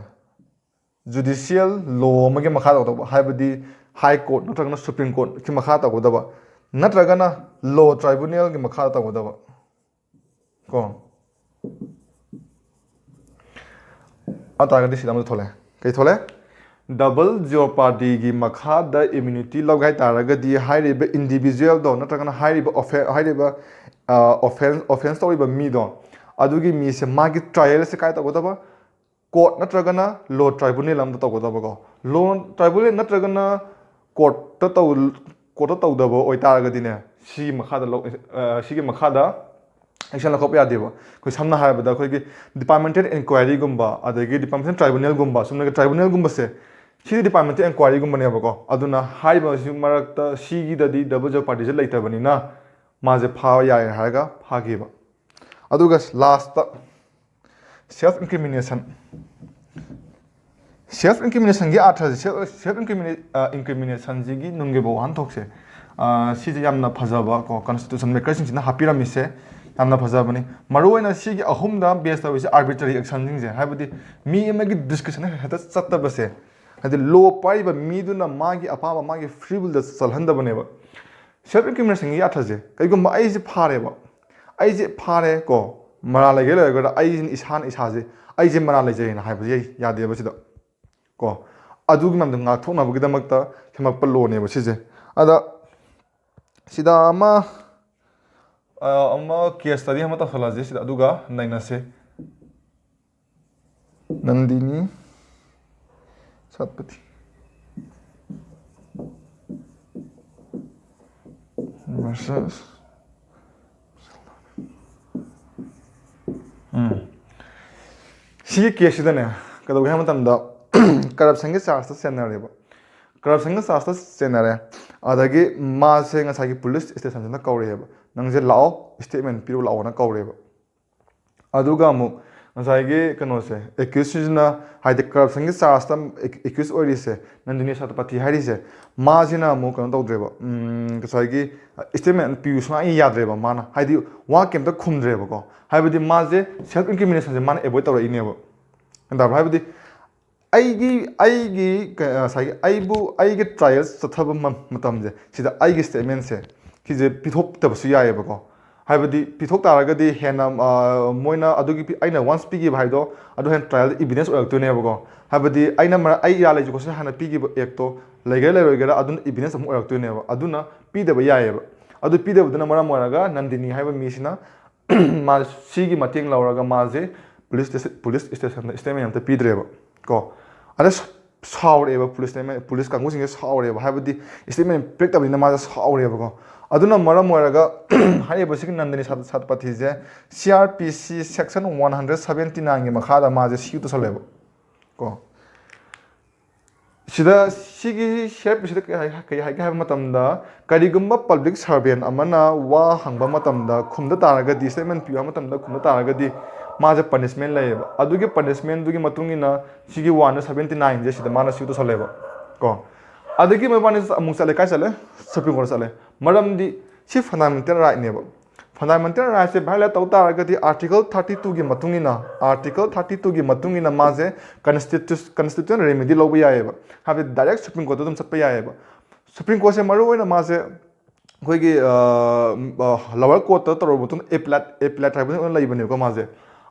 ꯖꯨꯗꯤꯁꯤꯌꯦꯜ ꯂꯣ ꯑꯃꯒꯤ ꯃꯈꯥꯗ ꯇꯧꯕ, ꯍꯥꯏꯕꯗꯤ ꯍꯥꯏ ꯀꯣꯔꯠ ꯅꯠꯇ꯭ꯔꯒꯅ ꯁꯨꯄ꯭ꯔꯤꯝ ꯀꯣꯔꯠꯀꯤ ꯃꯈꯥ ꯇꯧꯒꯗꯕ, ꯅꯠꯇ꯭ꯔꯒꯅ ꯂꯣ ꯇ꯭ꯔꯥꯏꯕꯨꯅꯦꯜꯒꯤ ꯃꯈꯥꯗ ꯇꯧꯒꯗꯕ꯫ ꯀꯣ ꯑꯗꯨ ꯇꯥꯔꯒꯗꯤ ꯁꯤꯗ ꯑꯃꯁꯨ ꯊꯣꯛꯂꯛꯑꯦ꯫ ꯀꯩ ꯊꯣꯛꯂꯛꯑꯦ? ꯗꯕꯜ ꯖꯤꯑꯣ ꯄꯥꯔꯇꯤꯒꯤ ꯃꯈꯥꯗ ꯏꯝꯌꯨꯅꯤꯇꯤ ꯂꯧꯒꯦ ꯍꯥꯏ ꯇꯥꯔꯒꯗꯤ ꯍꯥꯏꯔꯤꯕ ꯏꯟꯗꯤꯕꯤꯖꯨꯋꯦꯜꯗꯣ ꯅꯠꯇ꯭ꯔꯒꯅ ꯍꯥꯏꯔꯤꯕ ꯑꯣꯐꯦ ꯍꯥꯏꯔꯤꯕ ꯑꯣꯐꯦꯟꯁ ꯑꯣꯐꯦꯟꯁ ꯇꯧꯔꯤꯕ ꯃꯤꯗꯣ, ꯑꯗꯨꯒꯤ ꯃꯤꯁꯦ ꯃꯥꯒꯤ ꯇ꯭ꯔꯥꯏꯌꯦꯜꯁꯦ ꯀꯥꯏ ꯇꯧꯒꯗꯕ? ꯀꯣꯔꯠ ꯅꯠꯇ꯭ꯔꯒꯅ ꯂꯣ ꯇ꯭ꯔꯥꯏꯕꯨꯅꯦꯜ ꯑꯃꯗ ꯇꯧꯒꯗꯕꯀꯣ꯫ ꯂꯣ ꯇ꯭ꯔꯥꯏꯕꯨꯅꯦꯜ ꯅꯠꯇ꯭ꯔꯒꯅ ꯀꯣꯔꯠꯇ ꯇꯧ ꯀꯣꯔꯠꯇ ꯇꯧꯗꯕ ꯑꯣꯏꯇꯥꯔꯒꯗꯤꯅꯦ, ꯁꯤꯒꯤ ꯃꯈꯥꯗ ꯂꯧ ꯑ, ꯁꯤꯒꯤ ꯃꯈꯥꯗ ꯑꯦꯛꯁꯟ ꯂꯧꯈꯠꯄ ꯌꯥꯗꯦꯕ꯫ ꯑꯩꯈꯣꯏ ꯁꯝꯅ ꯍꯥꯏꯔꯕꯗ ꯑꯩꯈꯣꯏꯒꯤ ꯗꯤꯄꯥꯔꯠꯃꯦꯟꯇꯦꯜ ꯏꯟꯀ꯭ꯋꯥꯏꯔꯤꯒꯨꯝꯕ, ꯑꯗꯒꯤ ꯗꯤꯄꯥꯔꯠꯃꯦꯟꯇꯦꯜ ꯇ꯭ꯔꯥꯏꯕꯨꯅꯦꯜꯒꯨꯝꯕ, ꯆꯨꯝꯅꯒꯤ ꯇ꯭ꯔꯥꯏꯕꯨꯅꯦꯜꯒꯨꯝꯕꯁꯦ, ꯁꯤꯗꯤ ꯗꯤꯄꯥꯔꯠꯃꯦꯟꯇꯦꯜ ꯏꯟꯀ꯭ꯋꯥꯏꯔꯤꯒꯨꯝꯕꯅꯦꯕꯀꯣ꯫ ꯑꯗꯨꯅ ꯍꯥꯏꯔꯤꯕꯁꯤ ꯃꯔꯛꯇ ꯁꯤꯒꯤꯗꯗꯤ ꯗꯕꯜ ꯖꯤꯑꯣ ꯄꯥꯔꯇꯤꯁꯦ ꯂꯩꯇꯕꯅꯤꯅ ꯃꯥꯁꯦ ꯐꯥꯕ ꯌꯥꯔꯦ ꯍꯥꯏꯔꯒ ꯐꯥꯈꯤꯕ꯫ ꯑꯗꯨꯒ ꯂꯥꯁꯇ ꯁꯦꯜꯐ ꯏꯟꯀ꯭ꯔꯤꯃꯤꯅꯦꯁꯟ꯫ ꯁꯦꯜꯐ ꯏꯟꯀ꯭ꯔꯤꯃꯤꯅꯦꯁꯟꯒꯤ ꯑꯥꯔꯊꯁꯦ, ꯁꯦꯜꯐ ꯁꯦꯜꯐ ꯏꯟꯀ꯭ꯔꯤꯃꯤꯅꯦ ꯑ, ꯏꯟꯀ꯭ꯔꯤꯃꯤꯅꯦꯁꯟꯁꯤꯒꯤ ꯅꯨꯡꯒꯤ ꯋꯥꯍꯟꯊꯣꯛꯁꯦ, ꯑ, ꯁꯤꯁꯦ ꯌꯥꯝꯅ ꯐꯖꯕ ꯀꯣ, ꯀꯟꯁꯇꯤꯇ꯭ꯌꯨꯁꯟ ꯃꯦꯀꯔꯁꯤꯡꯁꯤꯅ ꯍꯥꯞꯄꯤꯔꯝꯃꯤꯁꯦ ꯌꯥꯝꯅ ꯐꯖꯕꯅꯤ꯫ ꯃꯔꯨꯑꯣꯏꯅ ꯁꯤꯒꯤ ꯑꯍꯨꯝꯗ ꯕꯦꯁ ꯇꯧꯔꯤꯁꯦ ꯑꯥꯔꯕꯤꯇ꯭ꯔꯔꯤ ꯑꯦꯛꯁꯟꯁꯤꯡꯁꯦ, ꯍꯥꯏꯕꯗꯤ ꯃꯤ ꯑꯃꯒꯤ ꯗꯤꯁꯀ꯭ꯔꯤꯁꯟ ꯍꯦꯛꯇ ꯆꯠꯇꯕꯁꯦ, ꯍꯥꯏꯗꯤ ꯂꯣ ꯄꯥꯏꯔꯤꯕ ꯃꯤꯗꯨꯅ ꯃꯥꯒꯤ ꯑꯄꯥꯝꯕ, ꯃꯥꯒꯤ ꯐ꯭ꯔꯤ ꯋꯤꯜꯗ ꯆꯠꯍꯟꯗꯕꯅꯦꯕ꯫ ꯁꯦꯜꯐ ꯏꯟꯀ꯭ꯔꯤꯃꯤꯅꯦꯁꯟꯒꯤ ꯑꯥꯔꯊꯁꯦ, ꯀꯩꯒꯨꯝꯕ ꯑꯩꯁꯦ ꯐꯥꯔꯦꯕ, ꯑꯩꯁꯦ ꯐꯥꯔꯦ ꯀꯣ, ꯃꯔꯥꯜ ꯂꯩꯒꯦ ꯂꯩꯔꯒ ꯑꯩꯁꯤꯅ ꯏꯁꯥꯅ ꯏꯁꯥꯁꯦ, ꯑꯩꯁꯦ ꯃꯔꯥꯜ ꯂꯩꯖꯩꯅ ꯍꯥꯏꯕꯁꯦ ꯌꯥꯗꯦꯕ ꯁꯤꯗ꯫ ꯀꯣ, ꯑꯗꯨꯒꯤ ꯃꯌꯥꯝꯗꯣ ꯉꯥꯛꯊꯣꯛꯅꯕꯒꯤꯗꯃꯛꯇ ꯁꯦꯝꯃꯛꯄ ꯂꯣꯅꯦꯕ ꯁꯤꯁꯦ꯫ ꯑꯗ ꯁꯤꯗ ꯑꯃ ꯑ, ꯑꯃ ꯀꯦꯁ ꯁ꯭ꯇꯗꯤ ꯑꯃ ꯇꯧꯁꯜꯂꯁꯦ ꯁꯤꯗ, ꯑꯗꯨꯒ ꯅꯩꯅꯁꯦ꯫ ꯅꯟꯗꯤꯅꯤ ꯁꯠꯄꯇꯤ versus ꯎꯝ꯫ ꯁꯤꯒꯤ ꯀꯦꯁꯁꯤꯗꯅꯦ ꯀꯩꯗꯧꯒꯦ ꯍꯥꯏꯕ ꯃꯇꯝꯗ ꯀꯔꯞꯁꯟꯒꯤ ꯆꯥꯔꯖꯇ ꯆꯦꯟꯅꯔꯦꯕ꯫ ꯀꯔꯞꯁꯟꯒꯤ ꯆꯥꯔꯖꯇ ꯆꯦꯟꯅꯔꯦ꯫ ꯑꯗꯒꯤ ꯃꯥꯁꯦ ꯉꯁꯥꯏꯒꯤ ꯄꯨꯂꯤꯁ ꯁ꯭ꯇꯦꯁꯟꯁꯤꯅ ꯀꯧꯔꯛꯑꯦꯕ, "ꯅꯪꯁꯦ ꯂꯥꯛꯑꯣ, ꯁ꯭ꯇꯦꯠꯃꯦꯟ ꯄꯤꯔꯨ ꯂꯥꯛꯑꯣꯅ" ꯀꯧꯔꯦꯕ꯫ ꯑꯗꯨꯒ ꯑꯃꯨꯛ ꯉꯁꯥꯏꯒꯤ ꯀꯩꯅꯣꯁꯦ, ꯑꯦꯀ꯭ꯌꯨꯁꯁꯤꯅ, ꯍꯥꯏꯗꯤ ꯀꯔꯞꯁꯟꯒꯤ ꯆꯥꯔꯖꯇ ꯑꯦꯀ꯭ꯌꯨꯁ ꯑꯣꯏꯔꯤꯁꯦ, ꯅꯟꯗꯤꯅꯤ ꯁꯇꯄꯊꯤ ꯍꯥꯏꯔꯤꯁꯦ, ꯃꯥꯁꯤꯅ ꯑꯃꯨꯛ ꯀꯩꯅꯣ ꯇꯧꯗ꯭ꯔꯦꯕ, ꯎꯝ, ꯉꯁꯥꯏꯒꯤ ꯁ꯭ꯇꯦꯠꯃꯦꯟ ꯄꯤꯌꯨ ꯁꯨꯡꯌꯥ ꯌꯥꯗ꯭ꯔꯦꯕ꯫ ꯃꯥꯅ ꯍꯥꯏꯗꯤ ꯋꯥ ꯀꯩꯝꯇ ꯈꯨꯝꯗ꯭ꯔꯦꯕꯀꯣ꯫ ꯍꯥꯏꯕꯗꯤ ꯃꯥꯁꯦ ꯁꯦꯜꯐ ꯏꯟꯀ꯭ꯔꯤꯃꯤꯅꯦꯁꯟꯁꯦ ꯃꯥꯅ ꯑꯦꯚꯣꯏꯗ ꯇꯧꯔꯛꯏꯅꯦꯕ꯫ ꯒ꯭ꯌꯥꯟ ꯇꯥꯕ꯭ꯔꯥ? ꯍꯥꯏꯕꯗꯤ ꯑꯩꯒꯤ, ꯑꯩꯒꯤ ꯀ-, ꯉꯁꯥꯏꯒꯤ ꯑꯩꯕꯨ, ꯑꯩꯒꯤ ꯇ꯭ꯔꯥꯏꯌꯦꯜ ꯆꯠꯊꯕ ꯃ-, ꯃꯇꯝꯁꯦ ꯁꯤꯗ ꯑꯩꯒꯤ ꯁ꯭ꯇꯦꯠꯃꯦꯟꯁꯦ ꯁꯤꯁꯦ ꯄꯤꯊꯣꯛꯇꯕꯁꯨ ꯌꯥꯏꯑꯕꯀꯣ꯫ ꯍꯥꯏꯕꯗꯤ ꯄꯤꯊꯣꯛ ꯇꯥꯔꯒꯗꯤ ꯍꯦꯟꯅ, ꯑ, ꯃꯣꯏꯅ ꯑꯗꯨꯒꯤ ꯄꯤ-, ꯑꯩꯅ ꯋꯥꯟꯁ ꯄꯤꯈꯤꯕ ꯍꯥꯏꯗꯣ ꯑꯗꯨ ꯍꯦꯟꯅ ꯇ꯭ꯔꯥꯏꯌꯦꯜꯗ ꯏꯚꯤꯗꯦꯟꯁ ꯑꯣꯏꯔꯛꯇꯣꯏꯅꯦꯕꯀꯣ꯫ ꯍꯥꯏꯕꯗꯤ ꯑꯩꯅ ꯃꯔ-, ꯑꯩ ꯏꯔꯥꯜ ꯂꯩꯁꯦ ꯈꯣꯠꯁꯦ ꯍꯥꯟꯅ ꯄꯤꯈꯤꯕ ꯑꯦꯛꯇꯣ ꯂꯩꯒꯦꯔꯥ ꯂꯩꯔꯣꯏꯒꯦꯔꯥ ꯑꯗꯨꯅ ꯏꯚꯤꯗꯦꯟꯁ ꯑꯃꯨꯛ ꯑꯣꯏꯔꯛꯇꯣꯏꯅꯦꯕ꯫ ꯑꯗꯨꯅ ꯄꯤꯗꯕ ꯌꯥꯏꯑꯕ꯫ ꯑꯗꯨ ꯄꯤꯗꯕꯗꯨꯅ ꯃꯔꯝ ꯑꯣꯏꯔꯒ ꯅꯟꯗꯤꯅꯤ ꯍꯥꯏꯕ ꯃꯤꯁꯤꯅ ꯃꯥ ꯁꯤꯒꯤ ꯃꯇꯦꯡ ꯂꯧꯔꯒ ꯃꯥꯁꯦ ꯄꯨꯂꯤꯁ ꯁ꯭ꯇꯦꯁꯟ, ꯄꯨꯂꯤꯁ ꯁ꯭ꯇꯦꯁꯟꯗ ꯁ꯭ꯇꯦꯠꯃꯦꯟ ꯑꯝꯇ ꯄꯤꯗ꯭ꯔꯦꯕ ꯀꯣ꯫ ꯑꯗ ꯁ-, ꯁꯥꯎꯔꯛꯑꯦꯕ ꯄꯨꯂꯤꯁ ꯁ꯭ꯇꯦꯠꯃꯦꯟ, ꯄꯨꯂꯤꯁ ꯀꯥꯡꯕꯨꯁꯤꯡꯁꯦ ꯁꯥꯎꯔꯦꯕ, ꯍꯥꯏꯕꯗꯤ ꯁ꯭ꯇꯦꯠꯃꯦꯟ ꯄꯤꯔꯛꯇꯕꯅꯤꯅ ꯃꯥꯁꯦ ꯁꯥꯎꯔꯦꯕꯀꯣ꯫ ꯑꯗꯨꯅ ꯃꯔꯝ ꯑꯣꯏꯔꯒ ꯍꯥꯏꯔꯤꯕꯁꯤꯒꯤ ꯅꯟꯗꯤꯅꯤ ꯁꯥ-, ꯁꯥꯇꯄꯊꯤꯁꯦ C R P C section one hundred seventy nine ꯒꯤ ꯃꯈꯥꯗ ꯃꯥꯁꯦ ꯁꯤꯌꯨ ꯇꯧꯁꯜꯂꯦꯕ ꯀꯣ꯫ ꯁꯤꯗ ꯁꯤꯒꯤ C R P C ꯗ ꯀꯩ ꯍꯥꯏ-, ꯀꯩ ꯍꯥꯏꯒꯦ ꯍꯥꯏꯕ ꯃꯇꯝꯗ, ꯀꯔꯤꯒꯨꯝꯕ ꯄꯕ꯭ꯂꯤꯛ ꯁꯔꯚꯦꯟ ꯑꯃꯅ ꯋꯥ ꯍꯪꯕ ꯃꯇꯝꯗ ꯈꯨꯝꯗ ꯇꯥꯔꯒꯗꯤ, ꯁ꯭ꯇꯦꯠꯃꯦꯟ ꯄꯤꯕ ꯃꯇꯝꯗ ꯈꯨꯝꯗ ꯇꯥꯔꯒꯗꯤ ꯃꯥꯁꯦ ꯄꯅꯤꯁꯃꯦꯟ ꯂꯩꯌꯦꯕ꯫ ꯑꯗꯨꯒꯤ ꯄꯅꯤꯁꯃꯦꯟꯗꯨꯒꯤ ꯃꯇꯨꯡ ꯏꯟꯅ ꯁꯤꯒꯤ one seventy nine ꯁꯦ ꯁꯤꯗ ꯃꯥꯅ ꯁꯤꯌꯨ ꯇꯧꯁꯜꯂꯦꯕ ꯀꯣ꯫ ꯑꯗꯒꯤ ꯃꯕꯥꯅꯤ ꯑꯃꯨꯛ ꯆꯠꯂꯦ, ꯀꯥꯏ ꯆꯠꯂꯦ? ꯁꯨꯄ꯭ꯔꯤꯝ ꯀꯣꯔꯠꯇ ꯆꯠꯂꯦ꯫ ꯃꯔꯝꯗꯤ ꯁꯤ ꯐꯟꯗꯥꯃꯦꯟꯇꯦꯜ ꯔꯥꯏꯠꯅꯦꯕ꯫ ꯐꯟꯗꯥꯃꯦꯟꯇꯦꯜ ꯔꯥꯏꯠꯁꯦ ꯚꯥꯏꯑꯣꯂꯦꯠ ꯇꯧ ꯇꯥꯔꯒꯗꯤ Article thirty two ꯒꯤ ꯃꯇꯨꯡ ꯏꯟꯅ, Article thirty two ꯒꯤ ꯃꯇꯨꯡ ꯏꯟꯅ ꯃꯥꯁꯦ ꯀꯟꯁꯇꯤꯇ꯭ꯌꯨ-, constitutional remedy ꯂꯧꯕ ꯌꯥꯏꯑꯕ꯫ ꯍꯥꯏꯕꯗꯤ ꯗꯥꯏꯔꯦꯛ ꯁꯨꯄ꯭ꯔꯤꯝ ꯀꯣꯔꯠꯇ ꯑꯗꯨꯝ ꯆꯠꯄ ꯌꯥꯏꯑꯕ꯫ ꯁꯨꯄ꯭ꯔꯤꯝ ꯀꯣꯔꯠꯁꯦ ꯃꯔꯨ ꯑꯣꯏꯅ ꯃꯥꯁꯦ ꯑꯩꯈꯣꯏꯒꯤ ꯂꯋꯔ ꯀꯣꯔꯠꯇ ꯇꯧꯔꯕ ꯃꯇꯨꯡꯗ ꯑꯦꯄꯤꯂꯦꯠ ꯑꯦꯄꯤꯂꯦꯠ ꯇ꯭ꯔꯥꯏꯕ꯭ꯔꯦꯜ ꯑꯣꯏꯅ ꯂꯩꯕꯅꯦꯕꯀꯣ ꯃꯥꯁꯦ꯫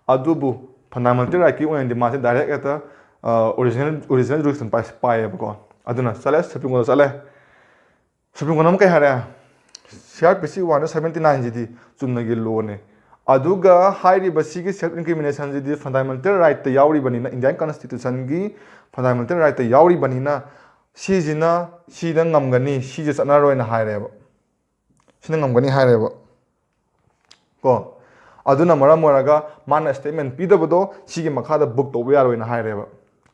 ꯑꯗꯨꯕꯨ ꯐꯟꯗꯥꯃꯦꯟꯇꯦꯜ ꯔꯥꯏꯠꯀꯤ ꯑꯣꯏꯅꯗꯤ ꯃꯥꯁꯦ ꯗꯥꯏꯔꯦꯛ ꯍꯦꯛꯇ ꯑꯣꯔꯤꯖꯤꯅꯦꯜ ꯑꯣꯔꯤꯖꯤꯅꯦꯜ ꯖꯨꯔꯤꯁꯗꯤꯛꯁꯟ ꯄꯥꯏꯌꯦꯕꯀꯣ꯫ ꯑꯗꯨꯅ ꯆꯠꯂꯦ, ꯁꯨꯄ꯭ꯔꯤꯝ ꯀꯣꯔꯠꯇ ꯆꯠꯂꯦ꯫ ꯁꯨꯄ꯭ꯔꯤꯝ ꯀꯣꯔꯠꯅ ꯑꯃꯨꯛ ꯀꯩ ꯍꯥꯏꯔꯦ? ꯁꯤ ꯑꯥꯔ ꯄꯤ ꯁꯤ ꯋꯥꯟ ꯍꯟꯗ꯭ꯔꯦꯠ ꯁꯕꯦꯟꯇꯤ ꯅꯥꯏꯟꯁꯤꯗꯤ ꯆꯨꯝꯅꯒꯤ ꯂꯣꯅꯦ꯫ ꯑꯗꯨꯒ ꯍꯥꯏꯔꯤꯕ ꯁꯤꯒꯤ ꯁꯦꯜꯐ ꯏꯟꯀ꯭ꯔꯤꯃꯤꯅꯦꯁꯟꯁꯤꯗꯤ ꯐꯟꯗꯥꯃꯦꯟꯇꯦꯜ ꯔꯥꯏꯠꯇ ꯌꯥꯎꯔꯤꯕꯅꯤꯅ, ꯏꯟꯗꯤꯌꯥꯟ ꯀꯟꯁꯇꯤꯇ꯭ꯌꯨꯁꯟꯒꯤ ꯐꯟꯗꯥꯃꯦꯟꯇꯦꯜ ꯔꯥꯏꯠꯇ ꯌꯥꯎꯔꯤꯕꯅꯤꯅ, ꯁꯤꯁꯤꯅ ꯁꯤꯗ ꯉꯝꯒꯅꯤ, ꯁꯤꯁꯦ ꯆꯠꯅꯔꯣꯏꯅ ꯍꯥꯏꯔꯦꯕ꯫ ꯁꯤꯅ ꯉꯝꯒꯅꯤ ꯍꯥꯏꯔꯦꯕ꯫ ꯀꯣ, ꯑꯗꯨꯅ ꯃꯔꯝ ꯑꯣꯏꯔꯒ ꯃꯥꯅ ꯁ꯭ꯇꯦꯠꯃꯦꯟ ꯄꯤꯗꯕꯗꯣ ꯁꯤꯒꯤ ꯃꯈꯥꯗ ꯕꯨꯛ ꯇꯧꯕ ꯌꯥꯔꯣꯏꯅ ꯍꯥꯏꯔꯦꯕ꯫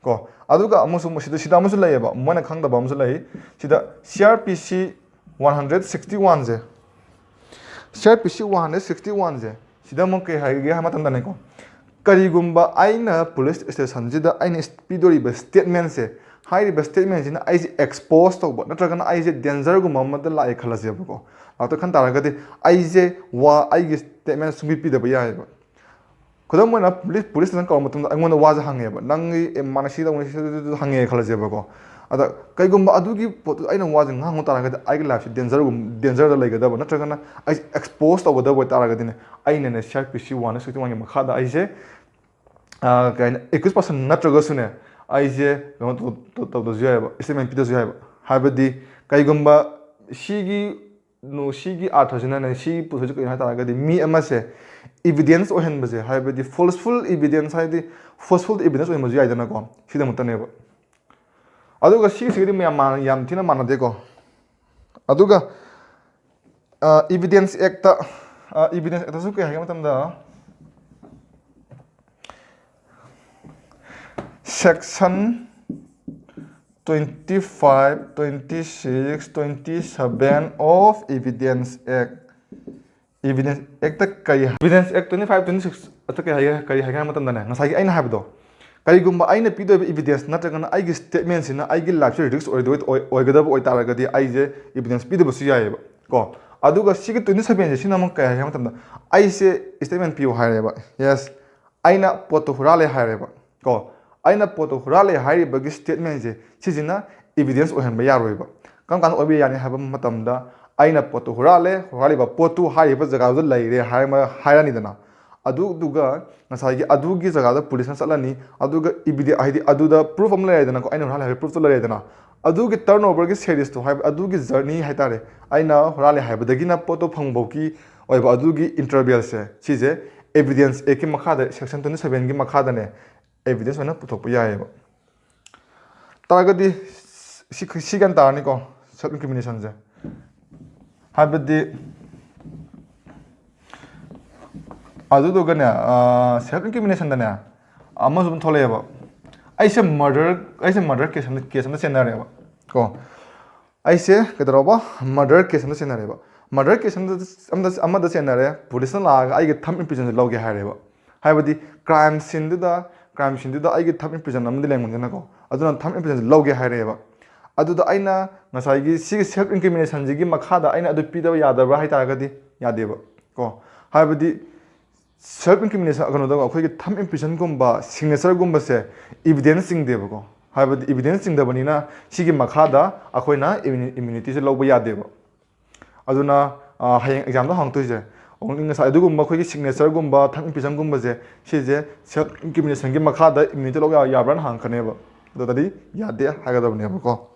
ꯀꯣ, ꯑꯗꯨꯒ ꯑꯃꯨꯛꯁꯨ ꯁꯤꯗ ꯁꯤꯗ ꯑꯃꯁꯨ ꯂꯩꯌꯦꯕ, ꯃꯣꯏꯅ ꯈꯪꯗꯕ ꯑꯃꯁꯨ ꯂꯩ꯫ ꯁꯤꯗ ꯁꯤ ꯑꯥꯔ ꯄꯤ ꯁꯤ one hundred sixty ꯋꯥꯟꯁꯦ, C R P ꯁꯤ ꯋꯥꯟ ꯍꯟꯗ꯭ꯔꯦꯠ ꯁꯤꯛꯁꯇꯤ ꯋꯥꯟꯁꯦ ꯁꯤꯗ ꯑꯃꯨꯛ ꯀꯩ ꯍꯥꯏꯒꯦ ꯍꯥꯏꯕ ꯃꯇꯝꯗꯅꯦꯀꯣ, ꯀꯔꯤꯒꯨꯝꯕ ꯑꯩꯅ ꯄꯨꯂꯤꯁ ꯁ꯭ꯇꯦꯁꯟꯁꯤꯗ ꯑꯩꯅ ꯄꯤꯗꯣꯔꯤꯕ ꯁ꯭ꯇꯦꯠꯃꯦꯟꯁꯦ, ꯍꯥꯏꯔꯤꯕ ꯁ꯭ꯇꯦꯠꯃꯦꯟꯁꯤꯅ ꯑꯩꯁꯦ ꯑꯦꯛꯁꯄꯣꯖ ꯇꯧꯕ ꯅꯠꯇ꯭ꯔꯒꯅ ꯑꯩꯁꯦ ꯗꯦꯟꯖꯔꯒꯨꯝꯕ ꯑꯃꯗ ꯂꯥꯛꯑꯦ ꯈꯜꯂꯁꯦꯕꯀꯣ, ꯂꯥꯛꯇ ꯈꯟ ꯇꯥꯔꯒꯗꯤ ꯑꯩꯁꯦ ꯋꯥ ꯑꯩꯒꯤ ꯁ꯭ꯇꯦꯠꯃꯦꯟ ꯁꯨꯡꯄꯤ ꯄꯤꯗꯕ ꯌꯥꯏꯑꯕ꯫ ꯈꯨꯗꯝ ꯑꯣꯏꯅ ꯄꯨꯂꯤꯁ ꯄꯨꯂꯤꯁ ꯁ꯭ꯇꯦꯁꯟ ꯀꯧꯔ ꯃꯇꯨꯡꯗ ꯑꯩꯉꯣꯟꯗ ꯋꯥꯁꯦ ꯍꯪꯉꯦꯕ, "ꯅꯪꯒꯤ ꯑꯦ ꯃꯥꯅ ꯁꯤ ꯇꯧꯕꯅꯤ, ꯁꯤ ꯇꯧꯕꯅꯤ" ꯍꯪꯉꯦ ꯈꯜꯂꯁꯦꯕꯀꯣ꯫ ꯑꯗ ꯀꯩꯒꯨꯝꯕ ꯑꯗꯨꯒꯤ ꯄꯣꯠꯇꯨ ꯑꯩꯅ ꯋꯥꯁꯦ ꯉꯥꯡꯕ ꯇꯥꯔꯒꯗꯤ ꯑꯩꯒꯤ ꯂꯥꯏꯐꯁꯦ ꯗꯦꯟꯖꯔꯒꯨꯝ ꯗꯦꯟꯖꯔꯗ ꯂꯩꯒꯗꯕ ꯅꯠꯇ꯭ꯔꯒꯅ ꯑꯩꯁꯦ ꯑꯦꯛꯁꯄꯣꯖ ꯇꯧꯒꯗꯕ ꯑꯣꯏꯇꯥꯔꯒꯗꯤꯅꯦ, ꯑꯩꯅꯅꯦ ꯁꯤ ꯑꯥꯔ ꯄꯤ ꯁꯤ ꯋꯥꯟ ꯁꯤꯛꯁꯇꯤ ꯋꯥꯟꯒꯤ ꯃꯈꯥꯗ ꯑꯩꯁꯦ ꯑ, ꯀꯩ ꯍꯥꯏꯅꯤ, ꯑꯦꯀ꯭ꯌꯨꯁ ꯄꯥꯔꯁꯟ ꯅꯠꯇ꯭ꯔꯒꯁꯨꯅꯦ, ꯑꯩꯁꯦ ꯀꯩꯅꯣ ꯇꯧ- ꯇꯧ- ꯇꯧꯗꯁꯨ ꯌꯥꯏꯑꯕ, ꯁ꯭ꯇꯦꯠꯃꯦꯟ ꯄꯤꯗꯁꯨ ꯌꯥꯏꯑꯕ꯫ ꯍꯥꯏꯕꯗꯤ ꯀꯩꯒꯨꯝꯕ ꯁꯤꯒꯤ ꯅꯣ- ꯁꯤꯒꯤ ꯑꯥꯔꯊꯁꯤꯅꯅꯦ, ꯁꯤꯒꯤ ꯄꯣꯠꯁꯤꯁꯨ ꯀꯩꯅꯣ ꯍꯥꯏ ꯇꯥꯔꯒꯗꯤ ꯃꯤ ꯑꯃꯁꯦ ꯏꯚꯤꯗꯦꯟꯁ ꯑꯣꯏꯍꯟꯕꯁꯦ, ꯍꯥꯏꯕꯗꯤ ꯐꯣꯜꯁꯐꯨꯜ ꯏꯚꯤꯗꯦꯟꯁ, ꯍꯥꯏꯗꯤ ꯐꯣꯜꯁꯐꯨꯜ ꯏꯚꯤꯗꯦꯟꯁ ꯑꯣꯏꯍꯟꯕꯁꯨ ꯌꯥꯏꯗꯅꯀꯣ, ꯁꯤꯗꯃꯛꯇꯅꯦꯕ꯫ ꯑꯗꯨꯒ ꯁꯤꯒꯤꯁꯤꯒꯗꯤ ꯃꯌꯥꯝ ꯃꯥꯟꯅ- ꯌꯥꯝ ꯊꯤꯅ ꯃꯥꯟꯅꯗꯦꯀꯣ꯫ ꯑꯗꯨꯒ ꯏꯚꯤꯗꯦꯟꯁ ꯑꯦꯛꯇ, ꯏꯚꯤꯗꯦꯟꯁ ꯑꯦꯛꯇꯁꯨ ꯀꯩ ꯍꯥꯏꯒꯦ ꯃꯇꯝꯗ, section twenty five, twenty six, twenty seven of Evidence Act, Evidence Act ꯀꯔꯤ, Evidence Act twenty five, twenty six ꯑꯗ ꯀꯔꯤ ꯍꯥꯏꯒꯦ, ꯀꯔꯤ ꯍꯥꯏꯒꯦ ꯍꯥꯏꯕ ꯃꯇꯝꯗꯅꯦ, ꯉꯁꯥꯏꯒꯤ ꯑꯩꯅ ꯍꯥꯏꯕꯗꯣ, ꯀꯔꯤꯒꯨꯝꯕ ꯑꯩꯅ ꯄꯤꯗꯣꯏꯕ ꯏꯚꯤꯗꯦꯟꯁ ꯅꯠꯇ꯭ꯔꯒꯅ ꯑꯩꯒꯤ ꯁ꯭ꯇꯦꯠꯃꯦꯟꯁꯤꯅ ꯑꯩꯒꯤ ꯂꯥꯏꯐꯁꯦ ꯔꯤꯁꯛ ꯑꯣꯏꯗꯣꯏ- ꯑꯣꯏ- ꯑꯣꯏꯒꯗꯕ ꯑꯣꯏꯇꯥꯔꯒꯗꯤ ꯑꯩꯁꯦ ꯏꯚꯤꯗꯦꯟꯁ ꯄꯤꯗꯕꯁꯨ ꯌꯥꯏꯑꯕ ꯀꯣ꯫ ꯑꯗꯨꯒ ꯁꯤꯒꯤ twenty seven ꯁꯦ ꯁꯤꯅ ꯑꯃꯨꯛ ꯀꯩ ꯍꯥꯏꯒꯦ ꯍꯥꯏꯕ ꯃꯇꯝꯗ, ꯑꯩꯁꯦ ꯁ꯭ꯇꯦꯠꯃꯦꯟ ꯄꯤꯌꯨ ꯍꯥꯏꯔꯦꯕ, ꯌꯦꯁ, ꯑꯩꯅ ꯄꯣꯠꯇꯣ ꯍꯨꯔꯥꯜꯂꯦ ꯍꯥꯏꯔꯦꯕ ꯀꯣ꯫ ꯑꯩꯅ ꯄꯣꯠꯇꯣ ꯍꯨꯔꯥꯜꯂꯦ ꯍꯥꯏꯔꯤꯕꯒꯤ ꯁ꯭ꯇꯦꯠꯃꯦꯟꯁꯦ ꯁꯤꯁꯤꯅ ꯏꯚꯤꯗꯦꯟꯁ ꯑꯣꯏꯍꯟꯕ ꯌꯥꯔꯣꯏꯕ꯫ ꯀꯔꯝ ꯀꯥꯟꯗ ꯑꯣꯏꯕ ꯌꯥꯅꯤ ꯍꯥꯏꯕ ꯃꯇꯝꯗ, ꯑꯩꯅ ꯄꯣꯠꯇꯨ ꯍꯨꯔꯥꯜꯂꯦ, ꯍꯨꯔꯥꯜꯂꯤꯕ ꯄꯣꯠꯇꯨ ꯍꯥꯏꯔꯤꯕ ꯖꯒꯥꯗꯨꯗ ꯂꯩꯔꯦ ꯍꯥꯏꯔ-, ꯍꯥꯏꯔꯅꯤꯗꯅ꯫ ꯑꯗꯨꯗꯨꯒ ꯉꯁꯥꯏꯒꯤ ꯑꯗꯨꯒꯤ ꯖꯒꯥꯗ ꯄꯨꯂꯤꯁꯅ ꯆꯠꯂꯅꯤ, ꯑꯗꯨꯒ evidence, ꯍꯥꯏꯗꯤ ꯑꯗꯨꯗ proof ꯑꯃ ꯂꯩꯔꯦꯗꯅꯀꯣ, ꯑꯩꯅ ꯍꯨꯔꯥꯜꯂꯦ ꯍꯥꯏꯕ proofꯇꯨ ꯂꯩꯔꯦꯗꯅ꯫ ꯑꯗꯨꯒꯤ turnoverꯒꯤ seriesꯇꯣ ꯍꯥꯏꯕ, ꯑꯗꯨꯒꯤ journey ꯍꯥꯏꯇꯥꯔꯦ, ꯑꯩꯅ ꯍꯨꯔꯥꯜꯂꯦ ꯍꯥꯏꯕꯗꯒꯤꯅ ꯄꯣꯠꯇꯣ ꯐꯪꯕꯐꯥꯎꯒꯤ ꯑꯣꯏꯕ ꯑꯗꯨꯒꯤ intervalꯁꯦ, ꯁꯤꯁꯦ Evidence Actꯀꯤ ꯃꯈꯥꯗ, section twenty sevenꯒꯤ ꯃꯈꯥꯗꯅꯦ, evidence ꯑꯣꯏꯅ ꯄꯨꯊꯣꯛꯄ ꯌꯥꯏꯑꯕ꯫ ꯇꯥꯔꯒꯗꯤ ꯁꯤ, ꯁꯤ ꯒ꯭ꯌꯥꯟ ꯇꯥꯔꯅꯤꯀꯣ, self incriminationꯁꯦ꯫ ꯍꯥꯏꯕꯗꯤ, ꯑꯗꯨꯗꯨꯒꯅꯦ, self incriminationꯗꯅꯦ ꯑꯃꯁꯨ ꯑꯗꯨꯝ ꯊꯣꯛꯂꯛꯑꯦꯕ꯫ ꯑꯩꯁꯦ murder, ꯑꯩꯁꯦ murder case ꯑꯃ, case ꯑꯃ ꯆꯦꯟꯅꯔꯦꯕ ꯀꯣ꯫ ꯑꯩꯁꯦ ꯀꯩꯗꯧꯔꯕ? Murder case ꯑꯃꯗ ꯆꯦꯟꯅꯔꯦꯕ꯫ Murder case ꯑꯃꯗ, ꯑꯃꯗ, ꯑꯃꯗ ꯆꯦꯟꯅꯔꯦ, ꯄꯨꯂꯤꯁꯅ ꯂꯥꯛꯑꯒ ꯑꯩꯒꯤ thumb impressionꯁꯦ ꯂꯧꯒꯦ ꯍꯥꯏꯔꯦꯕ꯫ ꯍꯥꯏꯕꯗꯤ crime sceneꯗꯨꯗ, crime sceneꯗꯨꯗ ꯑꯩꯒꯤ thumb impression ꯑꯃꯗꯤ ꯂꯩꯔꯝꯒꯅꯤꯅꯀꯣ, ꯑꯗꯨꯅ thumb impressionꯁꯦ ꯂꯧꯒꯦ ꯍꯥꯏꯔꯛꯑꯦꯕ꯫ ꯑꯗꯨꯗ ꯑꯩꯅ ꯉꯁꯥꯏꯒꯤ ꯁꯤꯒꯤ self incriminationꯁꯤꯒꯤ ꯃꯈꯥꯗ ꯑꯩꯅ ꯑꯗꯨ ꯄꯤꯗꯕ ꯌꯥꯗꯕ꯭ꯔꯥ ꯍꯥꯏ ꯇꯥꯔꯒꯗꯤ ꯌꯥꯗꯦꯕ ꯀꯣ꯫ ꯍꯥꯏꯕꯗꯤ self incrimination, ꯀꯩꯅꯣꯗ ꯑꯩꯈꯣꯏꯒꯤ thumb impressionꯒꯨꯝꯕ, signatureꯒꯨꯝꯕꯁꯦ evidence ꯆꯤꯡꯗꯦꯕꯀꯣ꯫ ꯍꯥꯏꯕꯗꯤ evidence ꯆꯤꯡꯗꯕꯅꯤꯅ ꯁꯤꯒꯤ ꯃꯈꯥꯗ ꯑꯩꯈꯣꯏꯅ immu-, immunityꯁꯦ ꯂꯧꯕ ꯌꯥꯗꯦꯕ꯫ ꯑꯗꯨꯅ, ꯑ, ꯍꯌꯦꯡ examꯗ ꯍꯪꯉꯛꯇꯣꯏꯁꯦ, only ꯉꯁꯥꯏ ꯑꯗꯨꯒꯨꯝꯕ ꯑꯩꯈꯣꯏꯒꯤ signatureꯒꯨꯝꯕ, thumb impressionꯒꯨꯝꯕꯁꯦ, ꯁꯤꯁꯦ self incriminationꯒꯤ ꯃꯈꯥꯗ immunity ꯂꯧꯕ ꯌꯥ-, ꯌꯥꯕ꯭ꯔꯥꯅ ꯍꯪꯉꯛꯀꯅꯦꯕ꯫ ꯑꯗꯨꯗꯗꯤ ꯌꯥꯗꯦ ꯍꯥꯏꯒꯗꯕꯅꯦꯕꯀꯣ꯫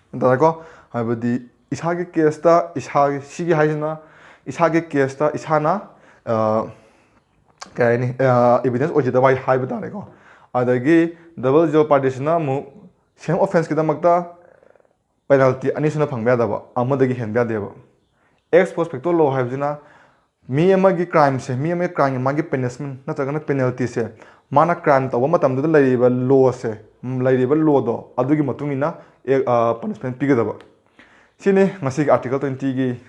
ꯒ꯭ꯌꯥꯟ ꯇꯥꯔꯦꯀꯣ? ꯍꯥꯏꯕꯗꯤ ꯏꯁꯥꯒꯤ caseꯇ, ꯏꯁꯥꯒꯤ, ꯁꯤꯒꯤ ꯍꯥꯏꯁꯤꯅ ꯏꯁꯥꯒꯤ caseꯇ ꯏꯁꯥꯅ, ꯑ, ꯀꯩ ꯍꯥꯏꯅꯤ, ꯑ, evidence ꯑꯣꯏꯖꯗꯕ ꯍꯥꯏ-, ꯍꯥꯏꯕ ꯇꯥꯔꯦꯀꯣ꯫ ꯑꯗꯒꯤ double jeopardyꯁꯤꯅ ꯑꯃꯨꯛ same offenceꯀꯤꯗꯃꯛꯇ penalty ꯑꯅꯤꯁꯨꯅ ꯐꯪꯕ ꯌꯥꯗꯕ, ꯑꯃꯗꯒꯤ ꯍꯦꯟꯕ ꯌꯥꯗꯦꯕ꯫ Ex post facto law ꯍꯥꯏꯕꯁꯤꯅ ꯃꯤ ꯑꯃꯒꯤ crimeꯁꯦ, ꯃꯤ ꯑꯃꯒꯤ crimeꯒꯤ ꯃꯥꯒꯤ punishment ꯅꯠꯇ꯭ꯔꯒꯅ penaltyꯁꯦ ꯃꯥꯅ crime ꯇꯧꯕ ꯃꯇꯝꯗꯨꯗ ꯂꯩꯔꯤꯕ lawꯁꯦ, ꯎꯝ, ꯂꯩꯔꯤꯕ lawꯗꯣ ꯑꯗꯨꯒꯤ ꯃꯇꯨꯡ ꯏꯟꯅ, ꯑꯦ, ꯑ, punishment ꯄꯤꯒꯗꯕ꯫ ꯁꯤꯅꯤ ꯉꯁꯤꯒꯤ article twentyꯒꯤ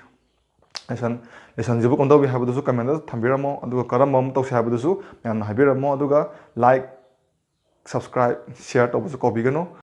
lesson, lessonꯁꯤꯕꯨ ꯀꯝꯗꯧꯏ ꯍꯥꯏꯕꯗꯨꯁꯨ commentꯗ ꯊꯝꯕꯤꯔꯝꯃꯣ, ꯑꯗꯨꯒ ꯀꯔꯝꯕ ꯑꯃ ꯇꯧꯁꯦ ꯍꯥꯏꯕꯗꯨꯁꯨ ꯃꯌꯥꯝꯅ ꯍꯥꯏꯕꯤꯔꯝꯃꯣ, ꯑꯗꯨꯒ like, subscribe, share ꯇꯧꯕꯁꯨ ꯀꯥꯎꯕꯤꯒꯅꯨ꯫